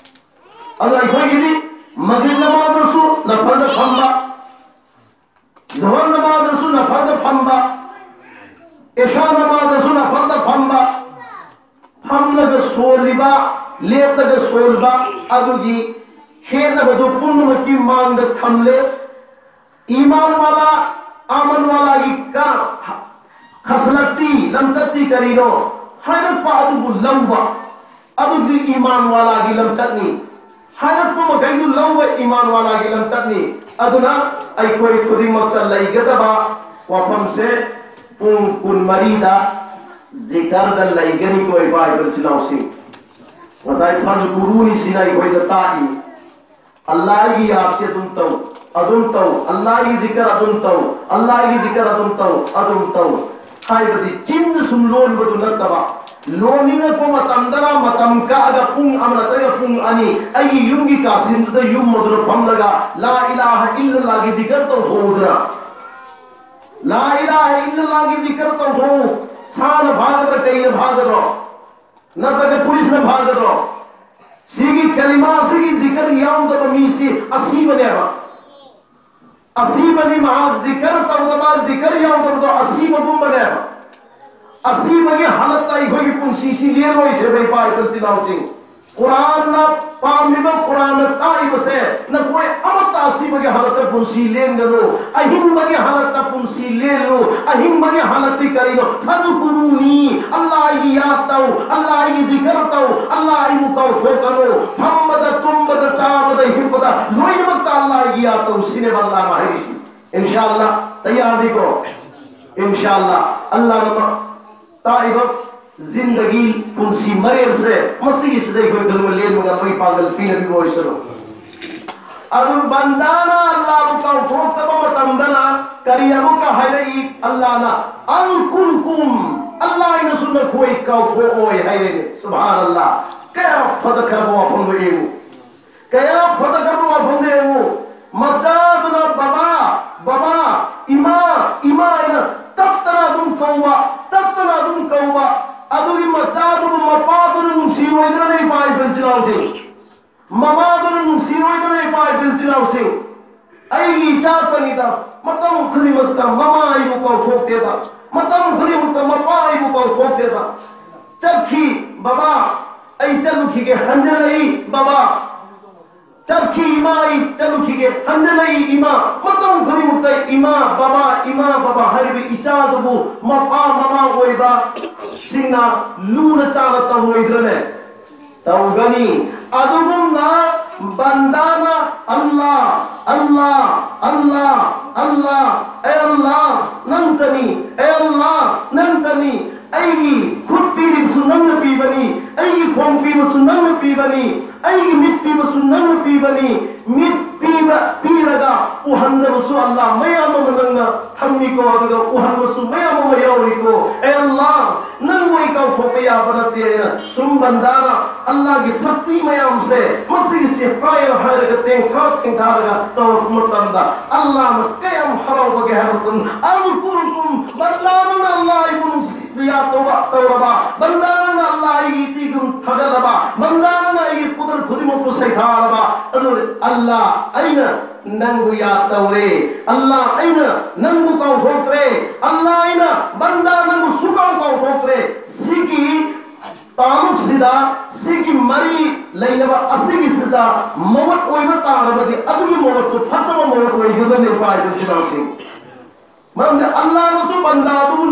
ꯑꯗꯨꯅ ꯑꯩꯈꯣꯏꯒꯤꯗꯤ ꯃꯒ꯭ꯔꯤꯕ ꯅꯃꯥꯖꯗꯁꯨ ꯅꯐꯜꯗ ꯐꯝꯕ, ꯖꯣꯍꯔ ꯅꯃꯥꯖꯗꯁꯨ ꯅꯐꯜꯗ ꯐꯝꯕ, ꯏꯁꯥ ꯅꯃꯥꯖꯗꯁꯨ ꯅꯐꯜꯗ ꯐꯝꯕ, ꯐꯝꯂꯒ ꯁꯣꯜꯂꯤꯕ, ꯂꯦꯞꯂꯒ ꯁꯣꯜꯂꯤꯕ ꯑꯗꯨꯒꯤ ꯈꯦꯠꯅꯕꯗꯨ ꯄꯨꯝꯅꯃꯛꯀꯤ ꯃꯥꯡꯗ ꯊꯝꯂꯦ꯫ ꯏꯃꯥꯟ ꯋꯥꯂꯥ, ꯑꯃꯟ ꯋꯥꯂꯥꯒꯤ ꯀ-, ꯈꯁꯂꯠꯇꯤ, ꯂꯝꯆꯠꯇꯤ ꯀꯔꯤꯅꯣ ꯍꯥꯏꯔꯛꯄ ꯑꯗꯨꯕꯨ ꯂꯧꯕ, ꯑꯗꯨꯗꯤ ꯏꯃꯥꯟ ꯋꯥꯂꯥꯒꯤ ꯂꯝꯆꯠꯅꯤ꯫ ꯍꯥꯏꯔꯛꯄ ꯃꯈꯩꯗꯨ ꯂꯧꯕ ꯏꯃꯥꯟ ꯋꯥꯂꯥꯒꯤ ꯂꯝꯆꯠꯅꯤ꯫ ꯑꯗꯨꯅ ꯑꯩꯈꯣꯏ ꯈꯨꯗꯤꯡꯃꯛꯇ ꯂꯩꯒꯗꯕ ꯋꯥꯐꯝꯁꯦ ꯄꯨꯡ ꯀꯨꯟꯃꯔꯤꯗ ꯖꯤꯀꯔꯗ ꯂꯩꯒꯅꯤꯀꯣ, ꯏꯄꯥ ꯏꯆꯤꯜ ꯏꯅꯥꯎꯁꯤꯡ꯫ ꯉꯁꯥꯏ ꯐꯖꯀꯨꯔꯨꯅꯤ ꯁꯤꯅ ꯑꯩꯈꯣꯏꯗ ꯇꯥꯛꯏ꯫ ꯑꯜꯂꯥꯍꯒꯤ ꯌꯥꯗꯁꯤ ꯑꯗꯨꯝ ꯇꯧ, ꯑꯗꯨꯝ ꯇꯧ, ꯑꯜꯂꯥꯍꯒꯤ ꯖꯤꯀꯔ ꯑꯗꯨꯝ ꯇꯧ, ꯑꯜꯂꯥꯍꯒꯤ ꯖꯤꯀꯔ ꯑꯗꯨꯝ ꯇꯧ, ꯑꯗꯨꯝ ꯇꯧ ꯍꯥꯏꯕꯗꯤ ꯆꯤꯟꯗ ꯁꯨꯝ ꯂꯣꯟꯕꯗꯨ ꯅꯠꯇꯕ, ꯂꯣꯟꯅꯤꯡꯉꯛꯄ ꯃꯇꯝꯗꯅ ꯃꯇꯝ ꯀꯛꯑꯒ ꯄꯨꯡ ꯑꯃ ꯅꯠꯇ꯭ꯔꯒ ꯄꯨꯡ ꯑꯅꯤ ꯑꯩꯒꯤ ꯌꯨꯝꯒꯤ ꯀꯥꯆꯤꯟꯗꯨꯗ ꯌꯨꯝ ꯑꯗꯨꯗ ꯐꯝꯂꯒ ꯂꯥ ꯏꯂꯥꯍ ꯏꯜꯂꯜꯂꯥꯍꯒꯤ ꯖꯤꯀꯔ ꯇꯧꯊꯣꯛꯎꯗꯅ꯫ ꯂꯥ ꯏꯂꯥꯍ ꯏꯜꯂꯜꯂꯥꯍꯒꯤ ꯖꯤꯀꯔ ꯇꯧꯊꯣꯛꯎ꯫ ꯁꯥꯅ ꯐꯥꯒꯗ꯭ꯔꯥ, ꯀꯩꯅ ꯐꯥꯒꯗ꯭ꯔꯣ? ꯅꯠꯇ꯭ꯔꯒ ꯄꯨꯂꯤꯁꯅ ꯐꯥꯒꯗ꯭ꯔꯣ? ꯁꯤꯒꯤ ꯀꯂꯤꯃꯥꯁꯤꯒꯤ ꯖꯤꯀꯔ ꯌꯥꯎꯗꯕ ꯃꯤꯁꯤ ꯑꯁꯤꯕꯅꯦꯕ꯫ ꯑꯁꯤꯕꯅꯤ꯫ ꯃꯍꯥꯛ ꯖꯤꯀꯔ ꯇꯧꯗꯕ, ꯖꯤꯀꯔ ꯌꯥꯎꯗꯕꯗꯣ ꯑꯁꯤꯕꯒꯨꯝꯕꯅꯦꯕ꯫ ꯑꯁꯤꯕꯒꯤ ꯍꯥꯂꯠꯇ ꯑꯩꯈꯣꯏꯒꯤ ꯄꯨꯟꯁꯤꯁꯤ ꯂꯦꯜꯂꯣꯏꯁꯦꯕ, ꯏꯄꯥ ꯏꯆꯤꯜ ꯏꯅꯥꯎꯁꯤꯡ꯫ ꯀꯨꯔꯥꯟꯅ ꯄꯥꯝꯃꯤꯕ, ꯀꯨꯔꯥꯟꯅ ꯇꯥꯛꯏꯕꯁꯦ, ꯅꯈꯣꯏ ꯑꯃꯠꯇ ꯑꯁꯤꯕꯒꯤ ꯍꯥꯂꯠꯇ ꯄꯨꯟꯁꯤ ꯂꯦꯟꯒꯅꯨ꯫ ꯑꯍꯤꯡꯕꯒꯤ ꯍꯥꯂꯠꯇ ꯄꯨꯟꯁꯤ ꯂꯦꯜꯂꯨ꯫ ꯑꯍꯤꯡꯕꯒꯤ ꯍꯥꯂꯠꯇꯤ ꯀꯔꯤꯅꯣ? ꯐꯗꯨꯀꯨꯔꯨꯅꯤ꯫ ꯑꯜꯂꯥꯍꯒꯤ ꯌꯥꯗ ꯇꯧ, ꯑꯜꯂꯥꯍꯒꯤ ꯖꯤꯀꯔ ꯇꯧ, ꯑꯜꯂꯥꯍ ꯑꯩꯕꯨ ꯀꯥꯎꯊꯣꯛꯀꯅꯨ꯫ ꯐꯝꯕꯗ, ꯇꯨꯝꯕꯗ, ꯆꯥꯕꯗ, ꯍꯤꯞꯄꯗ ꯂꯣꯏꯅꯃꯛꯇ ꯑꯜꯂꯥꯍꯒꯤ ꯌꯥꯗ ꯇꯧ ꯁꯤꯅꯦꯕ ꯑꯜꯂꯥꯍꯅ ꯍꯥꯏꯔꯤꯁꯤ꯫ ꯏꯟꯁꯥ ꯑꯜꯂꯥꯍ, ꯇꯌꯥꯔꯅꯤꯀꯣ? ꯏꯟꯁꯥ ꯑꯜꯂꯥꯍ, ꯑꯜꯂꯥꯍꯅ ꯇꯥꯛꯏꯕ ꯖꯤꯟꯗꯒꯤ ꯄꯨꯟꯁꯤ ꯃꯔꯦꯜꯁꯦ ꯃꯁꯤꯒꯤꯁꯤꯗ ꯑꯩꯈꯣꯏ ꯀꯔꯝꯕ ꯂꯦꯟꯕ ꯉꯝꯕꯒꯤ ꯄꯥꯡꯒꯜ ꯄꯤꯅꯕꯤꯕ ꯑꯣꯏꯁꯅꯨ꯫ ꯑꯗꯨ ꯕꯟꯗꯥꯅ ꯑꯜꯂꯥꯍꯕꯨ ꯀꯥꯎꯊꯣꯛꯇꯕ ꯃꯇꯝꯗꯅ ꯀꯔꯤ ꯑꯃꯨꯛꯀ ꯍꯥꯏꯔꯛꯏ? ꯑꯜꯂꯥꯍꯅ "ꯑꯜ ꯀꯨꯟꯀꯨꯝ", ꯑꯜꯂꯥꯍꯅꯁꯨ "ꯅꯈꯣꯏ ꯀꯥꯎꯊꯣꯛꯑꯣꯏ" ꯍꯥꯏꯔꯛꯏ꯫ ꯁꯨꯕꯍꯥꯅꯜꯂꯥꯍ, ꯀꯌꯥ ꯐꯖꯈ꯭ꯔꯕ ꯋꯥꯐꯝꯅꯣ ꯌꯦꯡꯉꯨ꯫ ꯀꯌꯥ ꯐꯖꯈ꯭ꯔꯕ ꯋꯥꯐꯝꯅꯦ ꯌꯦꯡꯉꯨ꯫ ꯃꯆꯥꯗꯨꯅ "ꯕꯕꯥ, ꯕꯕꯥ, ꯏꯃꯥ, ꯏꯃꯥ" ꯍꯥꯏꯅ ꯇꯠꯇꯅ ꯑꯗꯨꯝ ꯀꯧꯕ, ꯇꯠꯇꯅ ꯑꯗꯨꯝ ꯀꯧꯕ꯫ ꯑꯗꯨꯒꯤ ꯃꯆꯥꯗꯨꯕꯨ ꯃꯄꯥꯗꯨꯅ ꯅꯨꯡꯁꯤꯔꯣꯏꯗ꯭ꯔꯅꯦ, ꯏꯄꯥ ꯏꯆꯤꯜ ꯏꯅꯥꯎꯁꯤꯡ? ꯃꯃꯥꯗꯨꯅ ꯅꯨꯡꯁꯤꯔꯣꯏꯗ꯭ꯔꯅꯦ, ꯏꯄꯥ ꯏꯆꯤꯜ ꯏꯅꯥꯎꯁꯤꯡ? ꯑꯩꯒꯤ ꯏꯆꯥꯇꯅꯤꯗ, ꯃꯇꯝ ꯈꯨꯗꯤꯡꯃꯛꯇ ꯃꯃꯥ ꯑꯩꯕꯨ ꯀꯥꯎꯊꯣꯛꯇꯦꯗ, ꯃꯇꯝ ꯈꯨꯗꯤꯡꯃꯛꯇ ꯃꯄꯥ ꯑꯩꯕꯨ ꯀꯥꯎꯊꯣꯛꯇꯦꯗ꯫ "ꯆꯠꯈꯤ ꯕꯕꯥ, ꯑꯩ ꯆꯠꯂꯨꯈꯤꯒꯦ, ꯍꯟꯖꯤꯜꯂꯛꯏ ꯕꯕꯥ꯫ ꯆꯠꯈꯤ ꯏꯃꯥ, ꯑꯩ ꯆꯠꯂꯨꯈꯤꯒꯦ, ꯍꯟꯖꯤꯜꯂꯛꯏ ꯏꯃꯥ"꯫ ꯃꯇꯝ ꯈꯨꯗꯤꯡꯃꯛꯇ "ꯏꯃꯥ, ꯕꯕꯥ, ꯏꯃꯥ, ꯕꯕꯥ" ꯍꯥꯏꯔꯤꯕ ꯏꯆꯥꯗꯨꯕꯨ ꯃꯄꯥ ꯃꯃꯥ ꯑꯣꯏꯕꯁꯤꯡꯅ ꯂꯨꯅ ꯆꯥꯅ ꯇꯧꯔꯣꯏꯗ꯭ꯔꯅꯦ? ꯇꯧꯒꯅꯤ꯫ ꯑꯗꯨꯒꯨꯝꯅ ꯕꯟꯗꯥꯅ "ꯑꯜꯂꯥ, ꯑꯜꯂꯥ, ꯑꯜꯂꯥ, ꯑꯜꯂꯥ, ꯑꯦ ꯑꯜꯂꯥ, ꯅꯪꯇꯅꯤ, ꯑꯦ ꯑꯜꯂꯥ, ꯅꯪꯇꯅꯤ, ꯑꯩꯒꯤ ꯈꯨꯠ ꯄꯤꯔꯤꯕꯁꯨ ꯅꯪꯅ ꯄꯤꯕꯅꯤ, ꯑꯩꯒꯤ ꯈꯣꯡ ꯄꯤꯕꯁꯨ ꯅꯪꯅ ꯄꯤꯕꯅꯤ, ꯑꯩꯒꯤ ꯃꯤꯠ ꯄꯤꯕꯁꯨ ꯅꯪꯅ ꯄꯤꯕꯅꯤ"꯫ ꯃꯤꯠ ꯄꯤꯕ, ꯄꯤꯔꯒ ꯎꯍꯟꯗꯕꯁꯨ ꯑꯜꯂꯥ ꯃꯌꯥꯝ ꯑꯃ ꯅꯪꯅ ꯊꯝꯃꯤꯀꯣ, ꯑꯗꯨꯒ ꯎꯍꯟꯕꯁꯨ ꯃꯌꯥꯝ ꯑꯃ ꯌꯥꯎꯔꯤꯀꯣ꯫ ꯑꯦ ꯑꯜꯂꯥ, ꯅꯪꯕꯨ ꯑꯩ ꯀꯥꯎꯊꯣꯛꯄ ꯌꯥꯕ ꯅꯠꯇꯦ ꯍꯥꯏꯅ ꯁꯨꯝ ꯕꯟꯗꯥꯅ ꯑꯜꯂꯥꯒꯤ ꯁꯛꯇꯤ ꯃꯌꯥꯝꯁꯦ ꯃꯁꯤꯒꯤꯁꯤ ꯍꯥꯏꯔ ꯍꯥꯏꯔꯒ ꯇꯦꯡꯊꯥ ꯇꯦꯡꯊꯥꯔꯒ ꯇꯧꯔꯛꯄ ꯃꯇꯝꯗ ꯑꯜꯂꯥꯅ ꯀꯌꯥꯝ ꯍꯔꯥꯎꯕꯒꯦ ꯍꯥꯏꯕ ꯃꯇꯝꯗ "ꯑꯜ ꯀꯨꯔꯨꯀꯨꯝ", ꯕꯟꯗꯥꯅ ꯑꯜꯂꯥ ꯑꯩꯕꯨ ꯅꯨꯡꯁꯤꯕ ꯌꯥ ꯇꯧꯕ ꯇꯧꯔꯕ, ꯕꯟꯗꯥꯅ ꯑꯜꯂꯥ ꯑꯩꯒꯤ ꯏꯇꯤꯒꯨꯝ ꯊꯥꯒꯠꯂꯕ, ꯕꯟꯗꯥꯅ ꯑꯩꯒꯤ ꯀꯨꯗꯔ ꯈꯨꯗꯤꯡꯃꯛꯄꯨ ꯁꯩꯊꯥꯔꯕ, ꯑꯗꯨ "ꯑꯜꯂꯥ, ꯑꯩꯅ ꯅꯪꯕꯨ ꯌꯥꯗ ꯇꯧꯔꯦ꯫ ꯑꯜꯂꯥ, ꯑꯩꯅ ꯅꯪꯕꯨ ꯀꯥꯎꯊꯣꯛꯇ꯭ꯔꯦ꯫ ꯑꯜꯂꯥ, ꯑꯩꯅ ꯕꯟꯗꯥ ꯅꯪꯕꯨ ꯁꯨꯀꯥꯎ ꯀꯥꯎꯊꯣꯛꯇ꯭ꯔꯦ"꯫ ꯁꯤꯒꯤ ꯇꯥꯂꯨꯛꯁꯤꯗ ꯁꯤꯒꯤ ꯃꯔꯤ ꯂꯩꯅꯕ ꯑꯁꯤꯒꯤꯁꯤꯗ ꯃꯧꯋꯠ ꯑꯣꯏꯕ ꯇꯥꯔꯕꯗꯤ ꯑꯗꯨꯒꯤ ꯃꯧꯋꯠꯇꯨ ꯐꯠꯇꯕ ꯃꯧꯋꯠ ꯑꯣꯏꯒꯗꯕꯅꯤ, ꯏꯄꯥ ꯏꯄꯨ ꯏꯆꯤꯟ ꯏꯅꯥꯎꯁꯤꯡ꯫ ꯃꯔꯝꯗꯤ ꯑꯜꯂꯥꯅꯁꯨ ꯕꯟꯗꯥꯗꯨꯕꯨ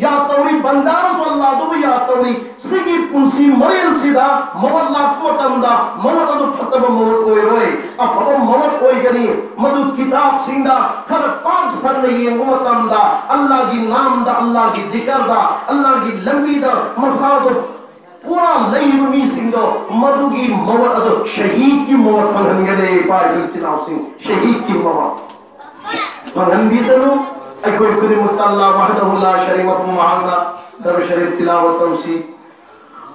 ꯌꯥꯗ ꯇꯧꯔꯤ, ꯕꯟꯗꯥꯅꯁꯨ ꯑꯜꯂꯥꯗꯨꯕꯨ ꯌꯥꯗ ꯇꯧꯔꯤ꯫ ꯁꯤꯒꯤ ꯄꯨꯟꯁꯤ ꯃꯔꯦꯜꯁꯤꯗ ꯃꯧꯋꯠ ꯂꯥꯛꯄ ꯃꯇꯝꯗ ꯃꯧꯋꯠ ꯑꯗꯨ ꯐꯠꯇꯕ ꯃꯧꯋꯠ ꯑꯣꯏꯔꯣꯏ, ꯑꯐꯕ ꯃꯧꯋꯠ ꯑꯣꯏꯒꯅꯤ꯫ ꯃꯗꯨ ꯀꯤꯇꯥꯕꯁꯤꯡꯗ ꯈꯔ ꯄꯥꯛ ꯁꯟꯅ ꯌꯦꯡꯕ ꯃꯇꯝꯗ ꯑꯜꯂꯥꯒꯤ ꯅꯥꯝꯗ, ꯑꯜꯂꯥꯒꯤ ꯖꯤꯀꯔꯗ, ꯑꯜꯂꯥꯒꯤ ꯂꯝꯕꯤꯗ ꯃꯁꯥꯗꯣ ꯄꯨꯔꯥ ꯂꯩꯔꯤꯕ ꯃꯤꯁꯤꯡꯗꯣ ꯃꯗꯨꯒꯤ ꯃꯧꯋꯠ ꯑꯗꯣ ꯁꯍꯤꯗꯀꯤ ꯃꯧꯋꯠ ꯐꯪꯍꯟꯒꯅꯤ, ꯏꯄꯥ ꯏꯄꯨ ꯏꯆꯤꯟ ꯏꯅꯥꯎꯁꯤꯡ, ꯁꯍꯤꯗꯀꯤ ꯃꯧꯋꯠ ꯐꯪꯍꯟꯕꯤꯁꯅꯨ꯫ ꯑꯩꯈꯣꯏ ꯈꯨꯗꯤꯡꯃꯛꯇ ꯑꯜꯂꯥ ꯋꯥꯍꯗꯍꯨ ꯂꯥ ꯁꯔꯤꯀ ꯂꯍꯨ ꯃꯍꯥꯛꯅ ꯗꯔꯨꯗ ꯁꯔꯤꯐ ꯇꯤꯂꯥꯋꯠ ꯇꯧꯁꯤ꯫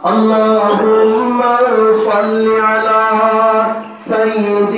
اللهم صل على سيدنا